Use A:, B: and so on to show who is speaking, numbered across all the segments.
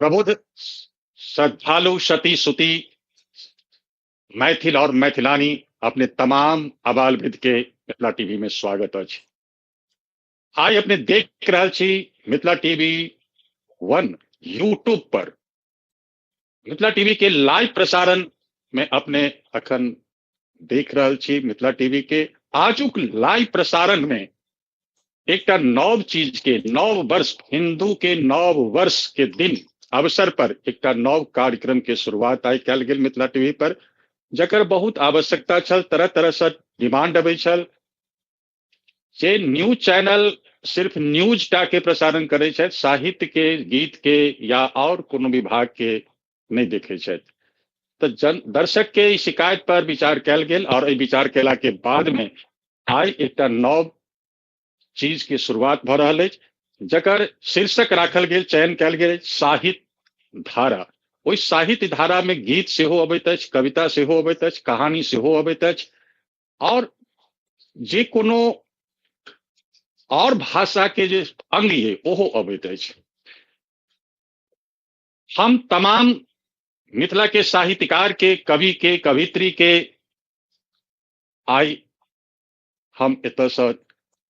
A: प्रबुद्ध श्रद्धालु सती सुती मैथिल और मैथिलानी अपने तमाम आबाल वृद्ध के मिथिला टीवी में स्वागत अछि। आइ अपने देख रहल छी मिथिला टीवी 1 यूट्यूब पर मिथिला टीवी के लाइव प्रसारण में अपने अखन देख रहल छी। मिथिला टीवी के आजुक लाइव प्रसारण में एकटा नव चीज के नव वर्ष, हिंदू के नव वर्ष के दिन अवसर पर एकटा नव कार्यक्रम के शुरुआत आइ कयल गेल मिथिला टीवी पर, जकर बहुत आवश्यकता छल। तरह तरह से डिमांड अबै छल जे न्यूज चैनल सिर्फ न्यूज टा के प्रसारण करै छथि, साहित्य के, गीत के या और कोनो विभाग के नहि देखै छथि। तऽ जन दर्शक के ई शिकायत पर विचार कयल गेल और एहि विचार कयला के बाद में आइ एकटा नव चीज के शुरुआत भऽ रहल अछि, जकर शीर्षक राखल गेल, चयन कयल गेल साहित्य धारा। ओहि साहित्य धारा में गीत सेहो अबैत अछि, कविता सेहो अबैत अछि, कहानी सेहो अबैत अछि और जे कोनो और भाषा के जे अंग ये ओहो अबैत अछि। हम तमाम मिथिला के साहित्यकार के, कवि के, कवित्री के आइ हम एतयसँ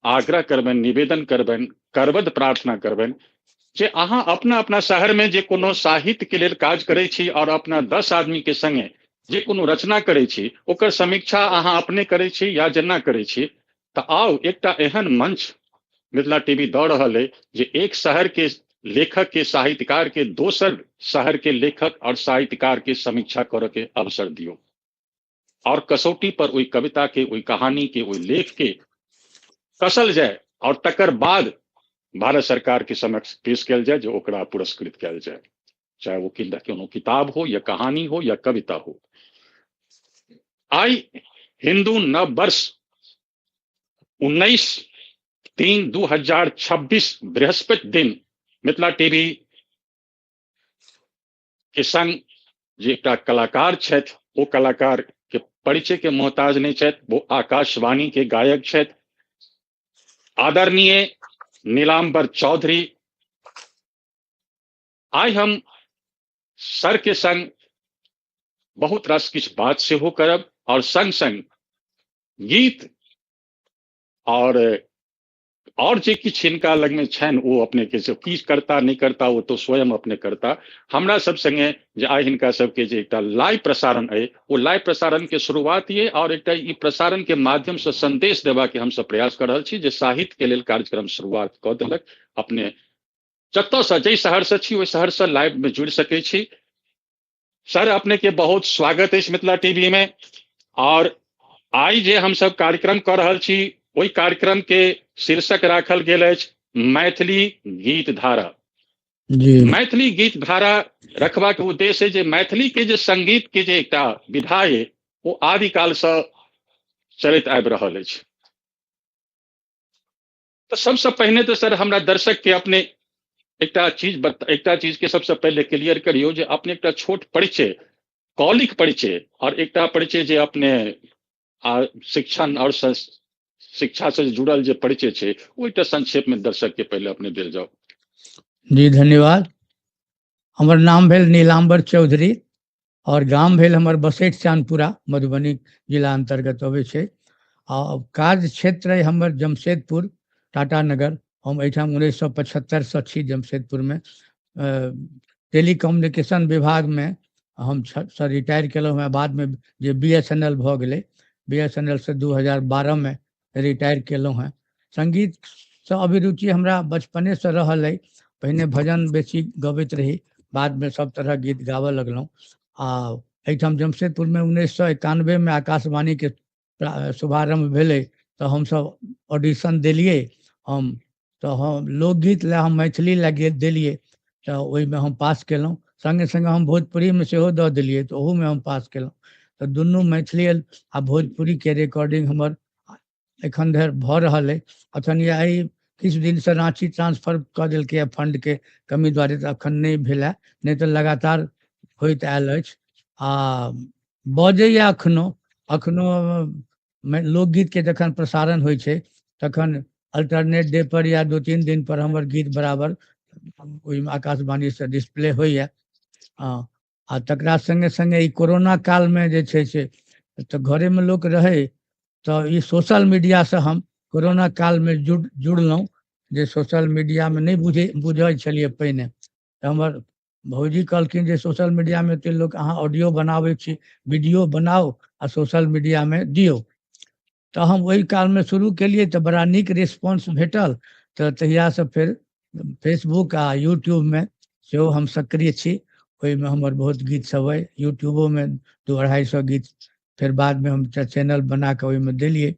A: आग्रह करबनि, निवेदन करबनि, करबद्ध प्रार्थना करबनि जे अहाँ अपना अपना शहर में जे कोनो साहित्य के लेल काज करै छी और अपना 10 आदमी के संगे जे कोनो रचना करै छी, ओकर समीक्षा अहाँ अपने करै छी या जेना करै छी, तऽ आउ एकटा एहन मंच मिथिला टीवी दऽ रहल अइ जे एक शहर के लेखक के, साहित्यकार के दोसर शहर के लेखक और साहित्यकार के समीक्षा करऽ के अवसर दियौ और कसौटी पर ओहि कविता के, ओहि कहानी के, ओहि लेख के कसल जाय और तकर बाद भारत सरकार के समक्ष पेश कयल जाय, जो ओकरा पुरस्कृत कयल जाय, चाहे वो कोनो किताब हो या कहानी हो या कविता हो। आइ हिंदू नव वर्ष 19/3/2026 बृहस्पति दिन मिथिला टीवी के संग जे एकटा कलाकार छथि, ओ कलाकार के परिचय के मोहताज नहीं छथि, वो आकाशवाणी के गायक छथि, आदरणीय नीलांबर चौधरी। आइ हम सर के संग बहुत रास किछु बात सेहो करब और संग संग गीत और जे किछु हिनका लगमे छनि ओ अपने के से की करता नहीं करता वो तो स्वयं अपने करता। हमरा सब संगे जे आइ हिनका सबके जे एकटा लाइव प्रसारण अइ, ओ लाइव प्रसारण के शुरुआत ये और एकटा ई प्रसारण के माध्यम से संदेश देबा के हमसब प्रयास कर रहल छी जे साहित्य के लेल कार्यक्रम शुरुआत कऽ देलक। अपने जतऽसँ जाहि शहरसँ छी ओहि शहरसँ लाइव में जुड़ि सकै छी। सर अपने के बहुत स्वागत अछि मिथिला टीवी में और आइ जे हमसब कार्यक्रम कऽ रहल छी ओहि कार्यक्रम के शीर्षक राखल गेल अछि मैथिली गीत धारा।
B: जी।
A: मैथिली गीत धारा रखबाक उद्देश्य जे मैथिली के जे संगीत के जे एकटा विधा ये ओ आदिकाल से चलैत आबि रहल अछि। तऽ सबसँ पहिने तऽ सर हमरा दर्शक के अपने एकटा चीज एकटा चीज के सबसँ पहिले क्लियर करियौ जे अपने एकटा छोट परिचय, कौलिक परिचय और एकटा परिचय जे अपने शिक्षण और शिक्षा से जुड़ल जे परिचय छै ओ एकटा संक्षेप में दर्शक के पहिले अपने देल जाओ।
B: जी धन्यवाद। हमर नाम भेल नीलांबर चौधरी और गाम भेल हमर बसैठ चांदपुरा, मधुबनी जिला अंतर्गत अबै छै। आ कार्य क्षेत्र अइ हमर जमशेदपुर टाटा नगर। हम एहिठाम 1975 से छी जमशेदपुर में। टेलीकम्युनिकेशन विभाग में हम सर रिटायर केलहुँ हेँ। बाद में जे BSNL भऽ गेलै, BSNL से 2012 में रिटायर केलहुँ हेँ। संगीत से अभिरुचि हमरा बचपने से रहल अइ। पहिने भजन बेसी गबैत रही, बाद में सब तरह गीत गाबऽ लगलहुँ। आ एहिठाम जमशेदपुर में 1991 में आकाशवाणी के शुभारंभ भेलै तऽ हमसब ऑडिशन देलियै। हम तऽ हम लोकगीत लए, हम मैथिली लए गीत देलियै तऽ ओहिमे हम पास केलहुँ। सङ्गे सङ्गे हम भोजपुरीमे सेहो दऽ देलियै तऽ ओहूमे हम पास केलहुँ। तऽ दुनू मैथिली आ भोजपुरीके रिकॉर्डिंग हमर एखन धरि भऽ रहल अइ। एखन एहि किछु दिनसँ राँची ट्रांसफर कऽ देलकै फंडके कमी दुआरे, तऽ एखन नहि भेल, नहि तऽ लगातार होइत आयल अछि। आ बजैए एखनो एखनो लोकगीतके जखन प्रसारण होइ छै तखन अल्टरनेट डे पर या 2-3 दिन पर हमर गीत बराबर ओहिमे आकाशवाणीसँ डिस्प्ले होइए। आ तकरा सङ्गे सङ्गे ई कोरोना कालमे जे छै से तऽ घरेमे लोक रहै, तऽ ई सोशल मीडियासँ हम कोरोना कालमे जुड़लहुँ, जे सोशल मीडियामे नहि बुझै छलियै पहिने। तऽ हमर भौजी कहलखिन जे सोशल मीडियामे एतेक लोक अहाँ ऑडियो बनाबै छी, वीडियो बनाउ आ सोशल मीडियामे दियौ। तऽ हम ओहि कालमे शुरू केलियै तऽ बड़ा नीक रिस्पॉन्स भेटल। तऽ तहियासँ फेर फेसबुक आ यूट्यूबमे सेहो हम सक्रिय छी, ओहिमे हमर बहुत गीत सब अइ। यूट्यूबोमे 200-250 गीत फेर बादमे हम चैनल बना कऽ ओहिमे देलियै।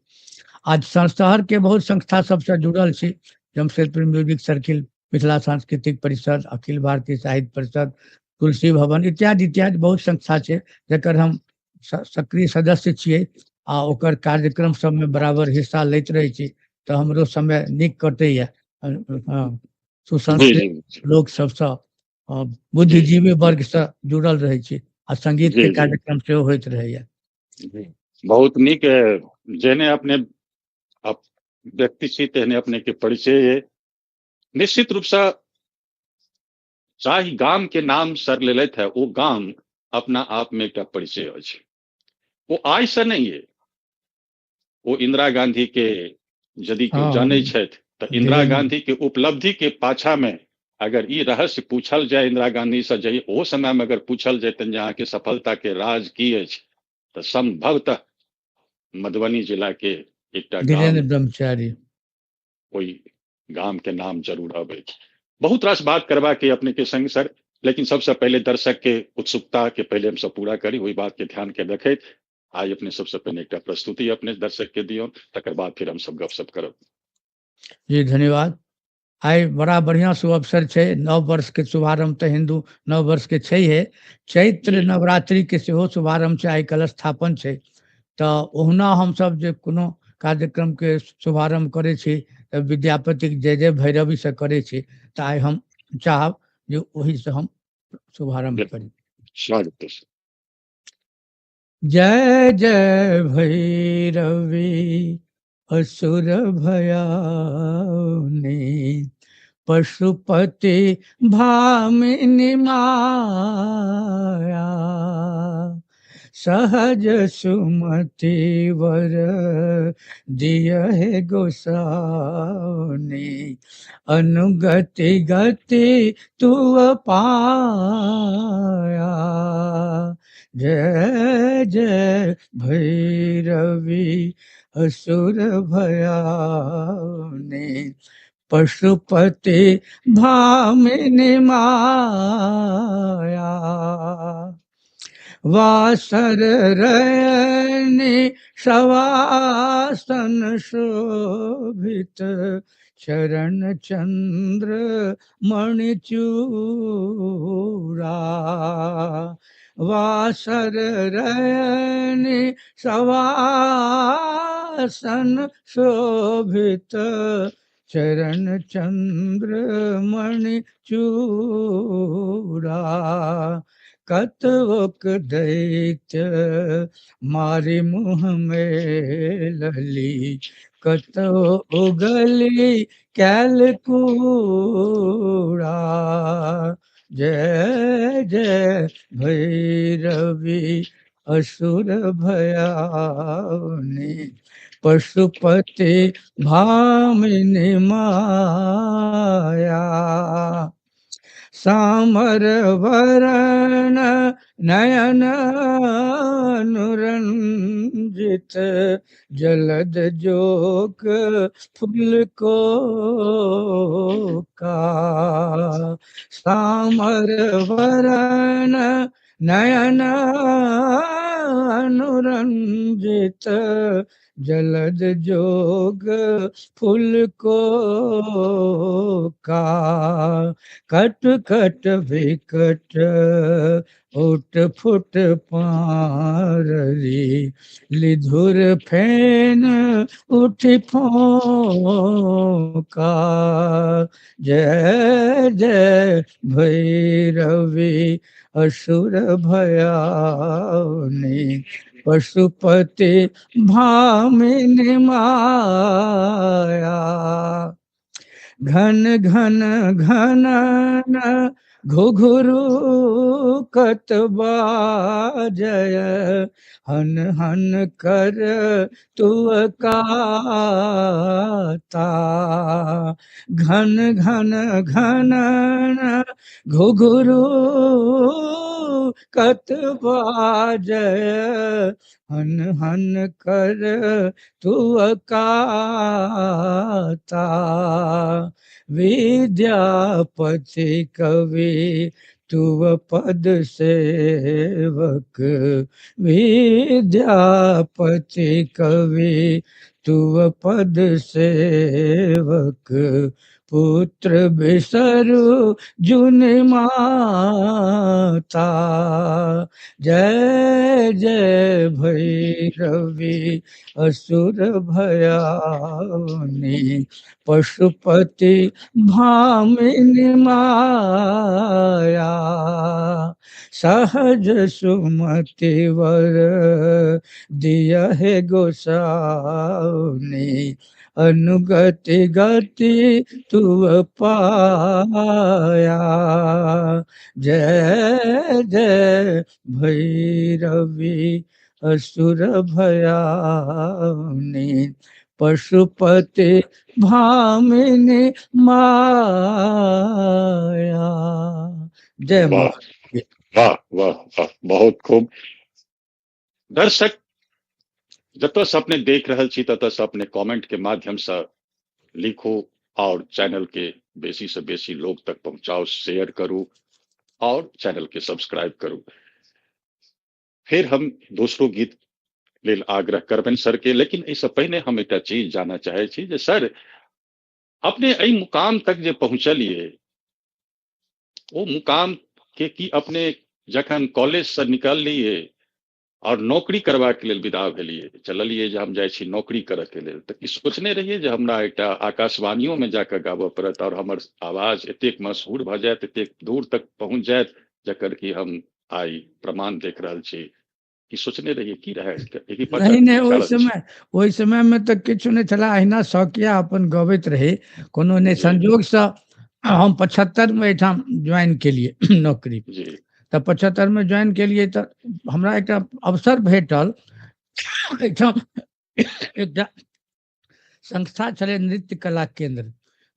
B: आज शहरके बहुत संस्था सबसँ जुड़ल छी, जमशेदपुर म्यूजिक सर्किल, मिथिला सांस्कृतिक परिषद, अखिल भारतीय साहित्य परिषद, तुलसी भवन इत्यादि इत्यादि बहुत संस्था छै जकर हम सक्रिय सदस्य छियै आ ओकर कार्यक्रम सबमे बराबर हिस्सा लैत रहै छी। तऽ हमरो समय नीक कटैया, सुसंस्कृत लोक सबसँ, बुद्धिजीवी वर्गसँ जुड़ल रहै छी आ संगीत के कार्यक्रम सेहो होइत रहैया।
A: बहुत नीक। जेहने अपने व्यक्ति छी तेहने अपने के परिचय। निश्चित रूपसँ जाहि गाम के नाम सर लेलथि है ओ गाम अपना आप में एकटा परिचय अछि। ओ आइ से नहीं है, ओ इंदिरा गांधी के यदि केओ जानै छथि तऽ इंदिरा गांधी के उपलब्धि के पाछा में अगर ई रहस्य पूछल जाय इंदिरा गांधी से, जे ओ समय में अगर पूछल जैतनि जे अहाँके सफलता के राज की अछि, तऽ संभवतः मधुबनी जिला के एकटा
B: धीरेन्द्र ब्रह्मचारी,
A: ओहि गाम के नाम जरूर अबै। बहुत रास बात करबा के अपने के संग सर, लेकिन सबसे पहले दर्शक के उत्सुकता के पहले हम सब पूरा करी, वही बात के ध्यान के रखैत आइ अपने सबसे पहले एकटा प्रस्तुति अपने दर्शक के दियौ, तकर बाद फिर हम सब गपशप करब।
B: जी धन्यवाद। आइ बड़ा बढ़िया शुभ अवसर छै, नव वर्ष के शुभारंभ तऽ हिंदू नव वर्ष के छै हे, चैत्र नवरात्रि के सेहो शुभारंभ छै, आइ कलश स्थापन छै। तऽ ओहुना हमसब जे कोनो कार्यक्रम के शुभारंभ करै छी तऽ विद्यापतिक जय जय भैरवी से करै छी, तऽ आइ हम चाहब जे ओहि से हम शुभारंभ करी।
A: स्वागत।
B: जय जय भैरवी असुर भयाउनी, पशुपति भामिनी माया, सहज सुमति वर दिय गोसाउनी, अनुगति गति तू पाया। जय जय भैरवी असुर भयाउनी, पशुपति भामिनी माया, वासर रयनी शवासन शोभित, चरण चंद्र मणिचूरा, वासर रयनी शवासन शोभित, चरण चंद्र मणिचूरा, कतोक दैत्य मारी मुँह में लली, कतो उगली कैल कूड़ा। जय जय भैरवी असुर भयाउनी, पशुपति भामिनी माया, सामर वरण नयन अनुरंजित, जलद जोक फूल को का, सामर वरण नयन अनुरंजित, जलद जोग फूल को का, कट कट विकट उठ फुट पाररी, लिधुर फेन उठ फोका। जय जय भैरवी असुर भयाउनी, पशुपति भामिनी माया, घन घन घन घुघुरु कत बाजय, हन हन कर तुअ काता। घन घन घन घुघुरु कत बाजय, हन हन कर तुअ काता। विद्यापति कवि तुव पद सेवक, विद्यापति कवि तुव पद सेवक, पुत्र बिसरु जुन माता। जय जय भैरवी असुर भयाउनी, पशुपति भामिनी माया। सहज सुमति वर दिया है गोसाउनी, अनुगति गति तुव पाया। जय जय भैरवी असुर भयाउनी, पशुपति भामिनी माया। जय
A: वाह वाह वाह वाह, बहुत खूब। दर्शक जतऽ से अपने देख रहल छी ततऽ से अपने कमेंट के माध्यम से लिखू और चैनल के बेसी से बेसी लोग तक पहुंचाओ, शेयर करू और चैनल के सब्सक्राइब करू। फिर हम दोसरो गीत लेल आग्रह करबनि सर के, लेकिन एहिसँ पहिने हम एकटा चीज जानऽ चाहै छी जे सर अपने एहि मुकाम तक जे पहुँचलियै, ओ मुकाम के की अपने जखन कॉलेज से निकललियै और नौकरी करबाक लेल विदा भेलियै, चललियै जे हम जाइ छी नौकरी करऽ के लेल, तऽ की सोचने रहियै जे हमरा एकटा आकाशवाणियोमे जाकऽ गाबऽ पड़त और हमर आवाज एतेक मशहूर भऽ जायत, एतेक दूर तक पहुँच जायत, जकर कि हम आइ प्रमाण देख रहल छी? की सोचने रहियै, की रहै एहि पाछाँ?
B: नहि नहि, ओहि
A: कारण
B: समय ओहि समयमे तऽ किछु नहि छलै, अहिना शौकिया अपन गबैत रही, कोनो नहि।
A: जी
B: संजोगसँ हम 75मे एहिठाम ज्वाइन केलियै नौकरी।
A: जी
B: तऽ 75मे ज्वाइन केलियै तऽ हमरा एकटा अवसर भेटल। एहिठाम एकटा संस्था छलै नृत्य कला केंद्र,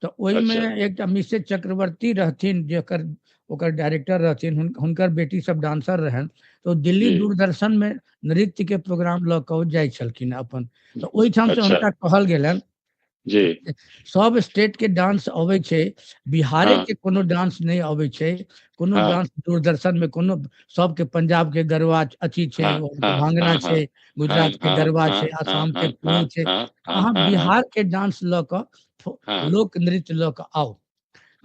B: तऽ ओहिमे
A: अच्छा
B: एकटा मिसेज चक्रवर्ती रहथिन, जेकर ओकर डायरेक्टर रहथिन, हुनकर बेटी सब डांसर रहनि, तऽ ओ दिल्ली
A: जी
B: दूरदर्शन मे नृत्य के प्रोग्राम लऽ कऽ ओ जाइ छलखिन अपन। तऽ ओहिठाम से
A: अच्छा
B: हुनका कहल गेलनि,
A: जी
B: सब स्टेट के डांस अबै छै, बिहारे
A: हाँ
B: के कोनो डांस नहि अबै छै, कोनो
A: हाँ
B: डांस दूरदर्शन में कोनो सबके पंजाब के गरबा अथी छै,
A: हाँ हाँ
B: भांगड़ा
A: हाँ हाँ
B: छै,
A: हाँ
B: गुजरात के
A: हाँ
B: गरबा
A: हाँ
B: छै,
A: हाँ
B: आसाम के
A: हाँ
B: कुहू
A: हाँ
B: छै,
A: हाँ हाँ
B: अहाँ
A: हाँ हाँ
B: बिहार के डांस लऽ कऽ
A: हाँ
B: लोक नृत्य लऽ कऽ आउ।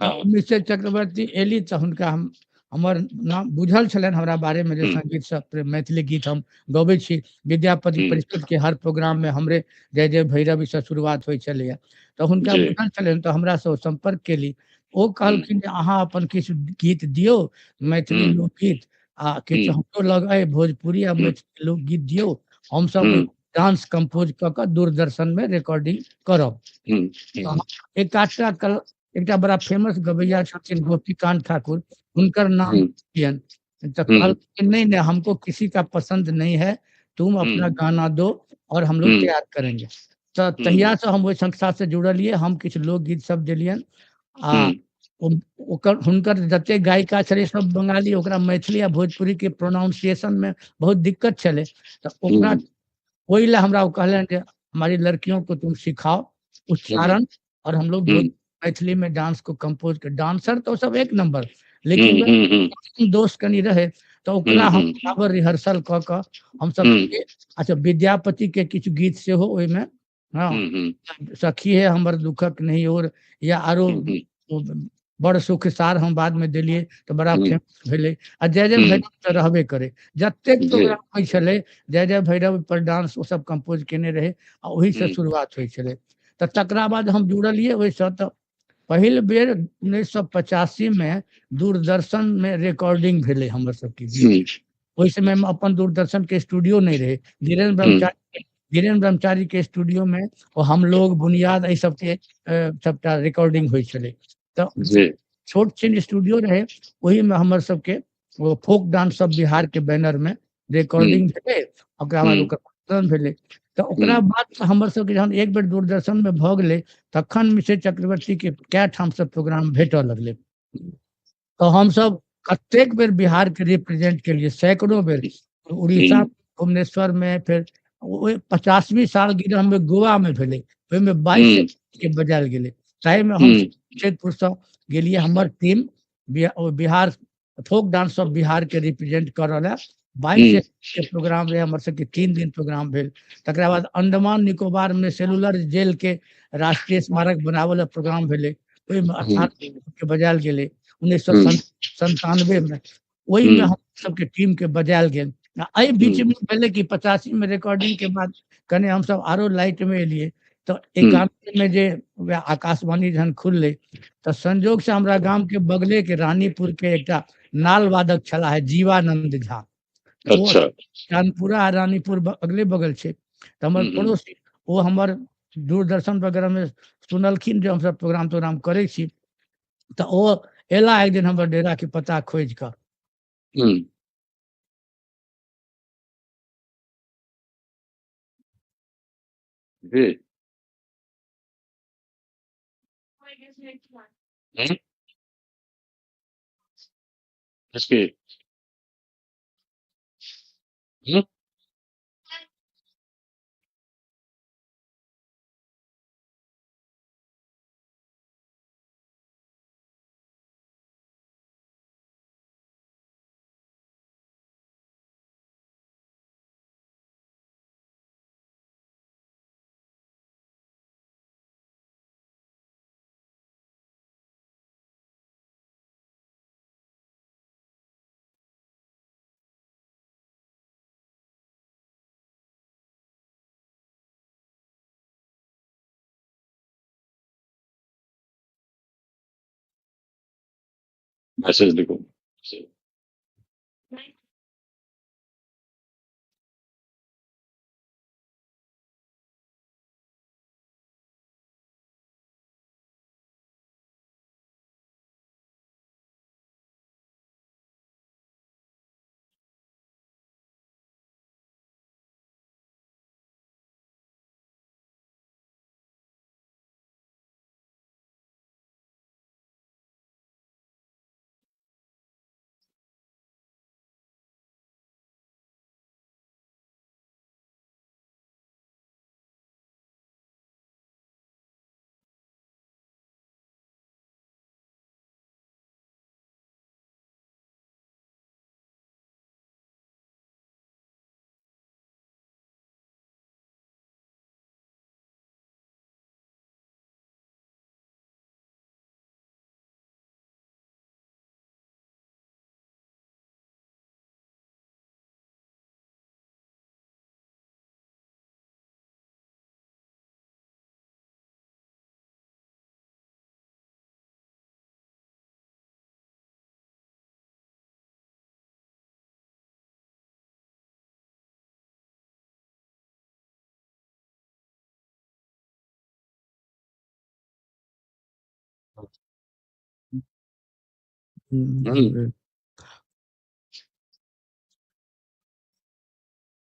B: तऽ
A: हाँ
B: मिसेज चक्रवर्ती एली तऽ हुनका हम हमर नाम बुझल छलनि हमरा बारे में, जे
A: हम्म
B: संगीत सब मैथिली गीत हम गबै छी, विद्यापति
A: हम्म
B: परिषद के हर प्रोग्राम में हमरे जय जय भैरव से शुरुआत होइ छलैया, तऽ हुनका
A: जी
B: बुझल छलनि, तऽ हमरा से ओ सम्पर्क केली। ओ
A: हम्म
B: कहलखिन जे अहाँ अपन किछु गीत दियौ, मैथिली
A: हम्म
B: लोकगीत, आ किछु
A: हम्म
B: हमरो लग अइ भोजपुरी आ
A: हम्म
B: मैथिली लोकगीत दियौ, हमसब
A: हम्म
B: डांस कंपोज कऽ कऽ दूरदर्शन में रिकॉर्डिंग करब।
A: हम्म
B: तऽ
A: हम्म
B: एकटा कल एकटा बड़ा फेमस गवैया छथिन गोपीकांत ठाकुर, हुनकर नाम
A: हम्म
B: दियनि। तऽ
A: हम्म
B: कहलखिन नहीं नहीं, हमको किसी का पसंद नहीं है, तुम अपना
A: हम्म
B: गाना दो और हम लोग
A: हम्म
B: तैयार करेंगे। तऽ
A: हम्म
B: तहिया से हम ओहि संस्था से जुड़लियै, हम किछु लोकगीत सब देलियनि आ
A: हम्म
B: ओकर हुनकर जते गायिका छलै सब बंगाली, ओकरा मैथिली आ भोजपुरी के प्रोनाउंसिएशन में बहुत दिक्कत छलै, तऽ ओकरा
A: हम्म
B: ओहि लए हमरा ओ कहलनि जे हमारी लड़कियों को तुम सिखाओ उच्चारण और हम लोग
A: हम्म
B: मैथिली में डांस को कंपोज कर, डांसर तो सब एक नंबर, लेकिन
A: हम्म हम्म हम्म
B: दोष कनि रहे, तऽ ओकरा
A: हम्म
B: हम
A: हम्म
B: बराबर रिहर्सल कऽ कऽ हमसब
A: हम्म
B: अच्छा विद्यापति के किछु गीत सेहो ओहिमे, हाँ
A: हम्म हम्म
B: सखी है हमर दुखक नहीं और, या आरो
A: हम्म हम्म
B: बड़ सुख सार हम बाद में देलियै तऽ बड़ा
A: हम्म
B: फेमस भेलै। आ जय जय
A: हम्म
B: भैरव तऽ रहबे करे, जतेक
A: जी
B: प्रोग्राम होइ छलै जय जय भैरव पर डांस ओ सब कंपोज केने रहै आ ओहिसँ
A: हम्म
B: शुरुआत होइ छलै। तऽ तकरा बाद हम जुड़लियै ओहिसँ, तऽ पहिल बेर 1985 में दूरदर्शन में रिकॉर्डिंग भेलै हमर सबके गीत।
A: हम्म
B: ओहि समय में अपन दूरदर्शन के स्टूडियो नहीं रहे, धीरेन्द्र
A: हम्म
B: ब्रह्मचारी धीरेन्द्र ब्रह्मचारी के स्टूडियो में ओ हम लोग बुनियाद एहि सबके सबटा रिकॉर्डिंग होइ छलै। तऽ छोट छिन स्टूडियो रहे, ओहिमे हमर सबके ओ फोक डांस सब बिहार के बैनर में रिकॉर्डिंग भेलै, ओकरा बाद ओकर प्रदर्शन भेलै। तऽ ओकरा बाद हमर सबके जहन एक बेर दूरदर्शन में भऽ गेलै तखन मिश्र चक्रवर्ती के कए ठाम से प्रोग्राम भेटऽ लगलै। तऽ हमसब कतेक बेर बिहार के रिप्रेजेंट केलियै, सैकड़ों बेर, उड़ीसा भुवनेश्वर में, फेर ओहि 50वीं सालगिरह में गोवा में भेलै, ओहिमे 22 के बजायल गेलै, ताहिमे हम जमशेदपुरसँ गेलियै, हमर टीम बिहार फोक डांस सब बिहार के रिप्रेजेंट करऽ लए 22 के प्रोग्राम रहे, हमर सबके 3 दिन प्रोग्राम भेल। तकरा बाद अंडमान निकोबार में सेलुलर जेल के राष्ट्रीय स्मारक बनाबऽ लए प्रोग्राम भेलै, ओहिमे 18 के बजायल गेलै 1997 में, ओहिमे हम सबके टीम के बजायल गेल। एहि बीच में भेलै कि 85 में रिकॉर्डिंग के बाद कने हमसब आरो लाइट में एलियै, तऽ 91 में जे वएह आकाशवाणी जहन खुललै तऽ संजोग से हमरा गाम के बगले के रानीपुर के एकटा नाल वादक छलाह है जीवानंद झा,
A: अच्छा,
B: चांदपुरा आ रानीपुर अगले बगल छै, तऽ हमर पड़ोसी, ओ हमर दूरदर्शन वगैरह में सुनलखिन जे हमसब प्रोग्राम त्रोग्राम करै छी, तऽ ओ एला एक दिन हमर डेरा के पता खोजि कऽ।
A: जी। किसकी? मैसेज लिखो।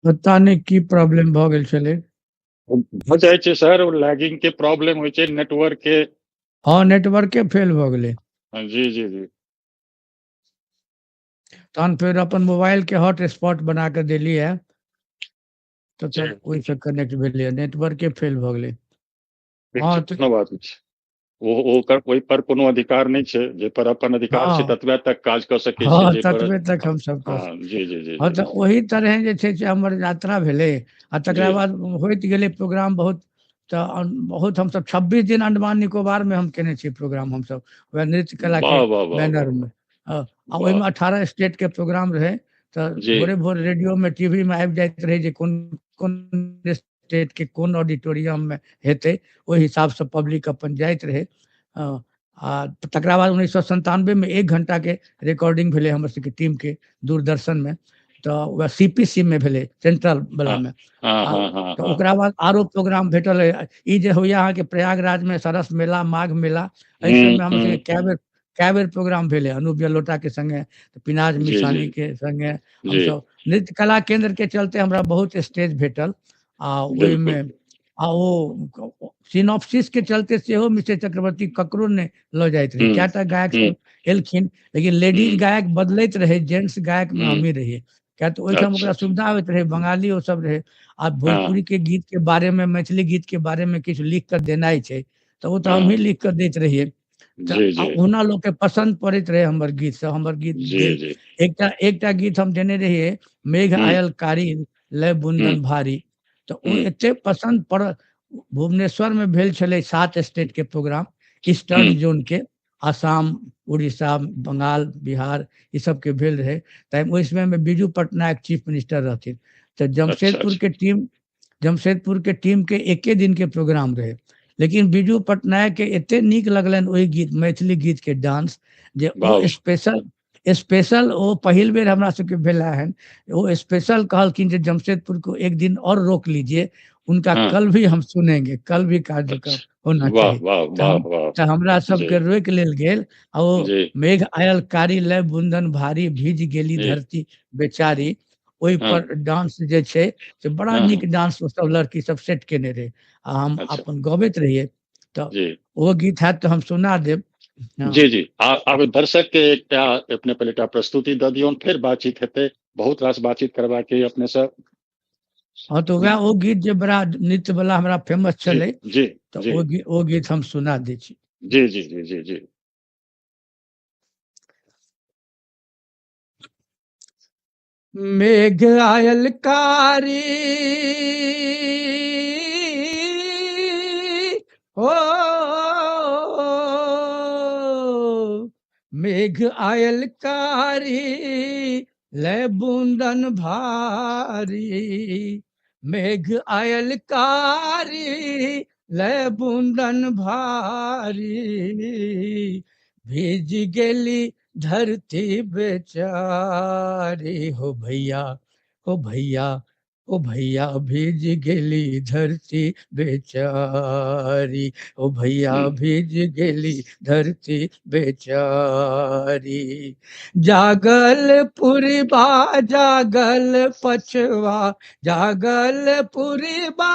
B: पता नहि की प्रॉब्लम भऽ गेल छलै।
A: भऽ जाइ छै सर, ओ लैगिंग के प्रॉब्लम होइ छै, नेटवर्क के।
B: हँ, नेटवर्के फेल भऽ गेलै।
A: जी जी जी।
B: तहन फेर अपन मोबाइल के हॉटस्पॉट बना कऽ देलियै तऽ ओहिसँ कनेक्ट भेलै, नेटवर्के फेल भऽ गेलै।
A: हँ, कोनो बात नहि छै, ओकर ओहि पर कोनो अधिकार नहि छै, जे पर अपन अधिकार छै ततबे तक काज कऽ सकै
B: छी, ततबे तक हमसब कऽ।
A: जी जी जी।
B: हँ, तऽ ओहि तरहे जे छै से हमर यात्रा भेलै आ तकरा बाद होइत गेलै प्रोग्राम बहुत। तऽ बहुत हमसब 26 दिन अंडमान निकोबार मे हम केने छियै प्रोग्राम, हमसब वएह नृत्य कला के बैनर मे, आ ओहिमे 18 स्टेट के प्रोग्राम रहै। तऽ भोरे भोर रेडियो में टीवी में आबि जाइत रहै जे कोन कोन स्टेट के कोन ऑडिटोरियम में हेतै, ओहि हिसाबसँ पब्लिक अपन जाइत रहै। आ तकरा बाद 1997 में 1 घंटा के रिकॉर्डिंग भेलै हमर सबके टीम के दूरदर्शन में। तऽ वएह CPC मे भेलै सेंट्रल वला मे। तऽ ओकरा बाद आरो प्रोग्राम भेटल। ई जे होइया अहाँके प्रयागराज मे सरस मेला, माघ मेला, एहि सबमे हमरा सबके कए बेर प्रोग्राम भेलै अनूप जलोटा के संगे, पिनाज मिसानी के संगे। हमसब नृत्य कला केंद्र के चलते हमरा बहुत स्टेज भेटल आ ओहिमे आ ओ सिनॉप्सिस के चलते सेहो मिस्टर चक्रवर्ती ककरो नहि लऽ जाइत रहै। कएटा गायक सब एलखिन, लेकिन लेडीज गायक बदलैत रहै, जेंट्स गायक मे हमही रहियै, किया तऽ ओहिठाम ओकरा सुविधा होइत रहै, बंगाली ओ सब रहै। आ भोजपुरी के गीत के बारे में, मैथिली गीत के बारे में किछु लिख कऽ देनाइ छै तऽ ओ तऽ हमही लिख कऽ दैत रहियै। तऽ ओना लोकके पसन्द पड़ैत रहै हमर गीत सब। हमर गीत एकटा एकटा गीत हम देने रहियै, मेघ आयल कारी लय बुंदन भारी, तऽ ओ एते पसन्द पड़ल। भुवनेश्वर में भेल छलै 7 स्टेट के प्रोग्राम, ईस्टर्न जोन के, आसाम, उड़ीसा, बंगाल, बिहार, ई सबके भेल रहै। तऽ ओहि समय में बीजू पटनायक चीफ मिनिस्टर रहथिन। तऽ जमशेदपुर के टीम, जमशेदपुर के टीम के एके दिन के प्रोग्राम रहे, लेकिन बीजू पटनायक के एते नीक लगलनि ओहि गीत, मैथिली गीत के डांस, जे ओ स्पेशल स्पेशल ओ पहिल बेर हमरा सबके भेला हन, ओ स्पेशल कहलखिन जे जमशेदपुर को एक दिन और रोक लीजिए, उनका कल भी हम सुनेंगे, कल भी कार्यक्रम होना चाहिए। तऽ हमरा सबके रोकि लेल गेल आ ओ मेघ आयल कारी लय बुंदन भारी भीज गेली धरती बेचारी, ओहि पर डांस जे छै से बड़ा नीक डांस ओ सब लड़की सब सेट केने रहे आ हम अपन गबैत रहियै। तऽ ओ गीत हैत तऽ हम सुना देब।
A: जी जी, आब दर्शक के एकटा अपने पहिले एकटा प्रस्तुति दऽ दियौन, फेर बातचीत हेतै, बहुत रास बातचीत करबाक अइ अपने से।
B: हाँ, तऽ वएह ओ गीत जे बड़ा नृत्य वाला हमरा फेमस छलै,
A: जी
B: तऽ ओ गीत हम सुना दै छी।
A: जी जी जी जी जी।
B: मेघ आयल कारी हो, मेघ आयल कारी लय बूंदन भारी, मेघ आयल कारी लय बूंदन भारी, भीज गेली धरती बेचारी, हो भैया हो भैया हो भैया भीज गेली धरती बेचारी, हो भैया भीज गेली धरती बेचारी। जागल पुरबा जागल पछवा, जागल पुरबा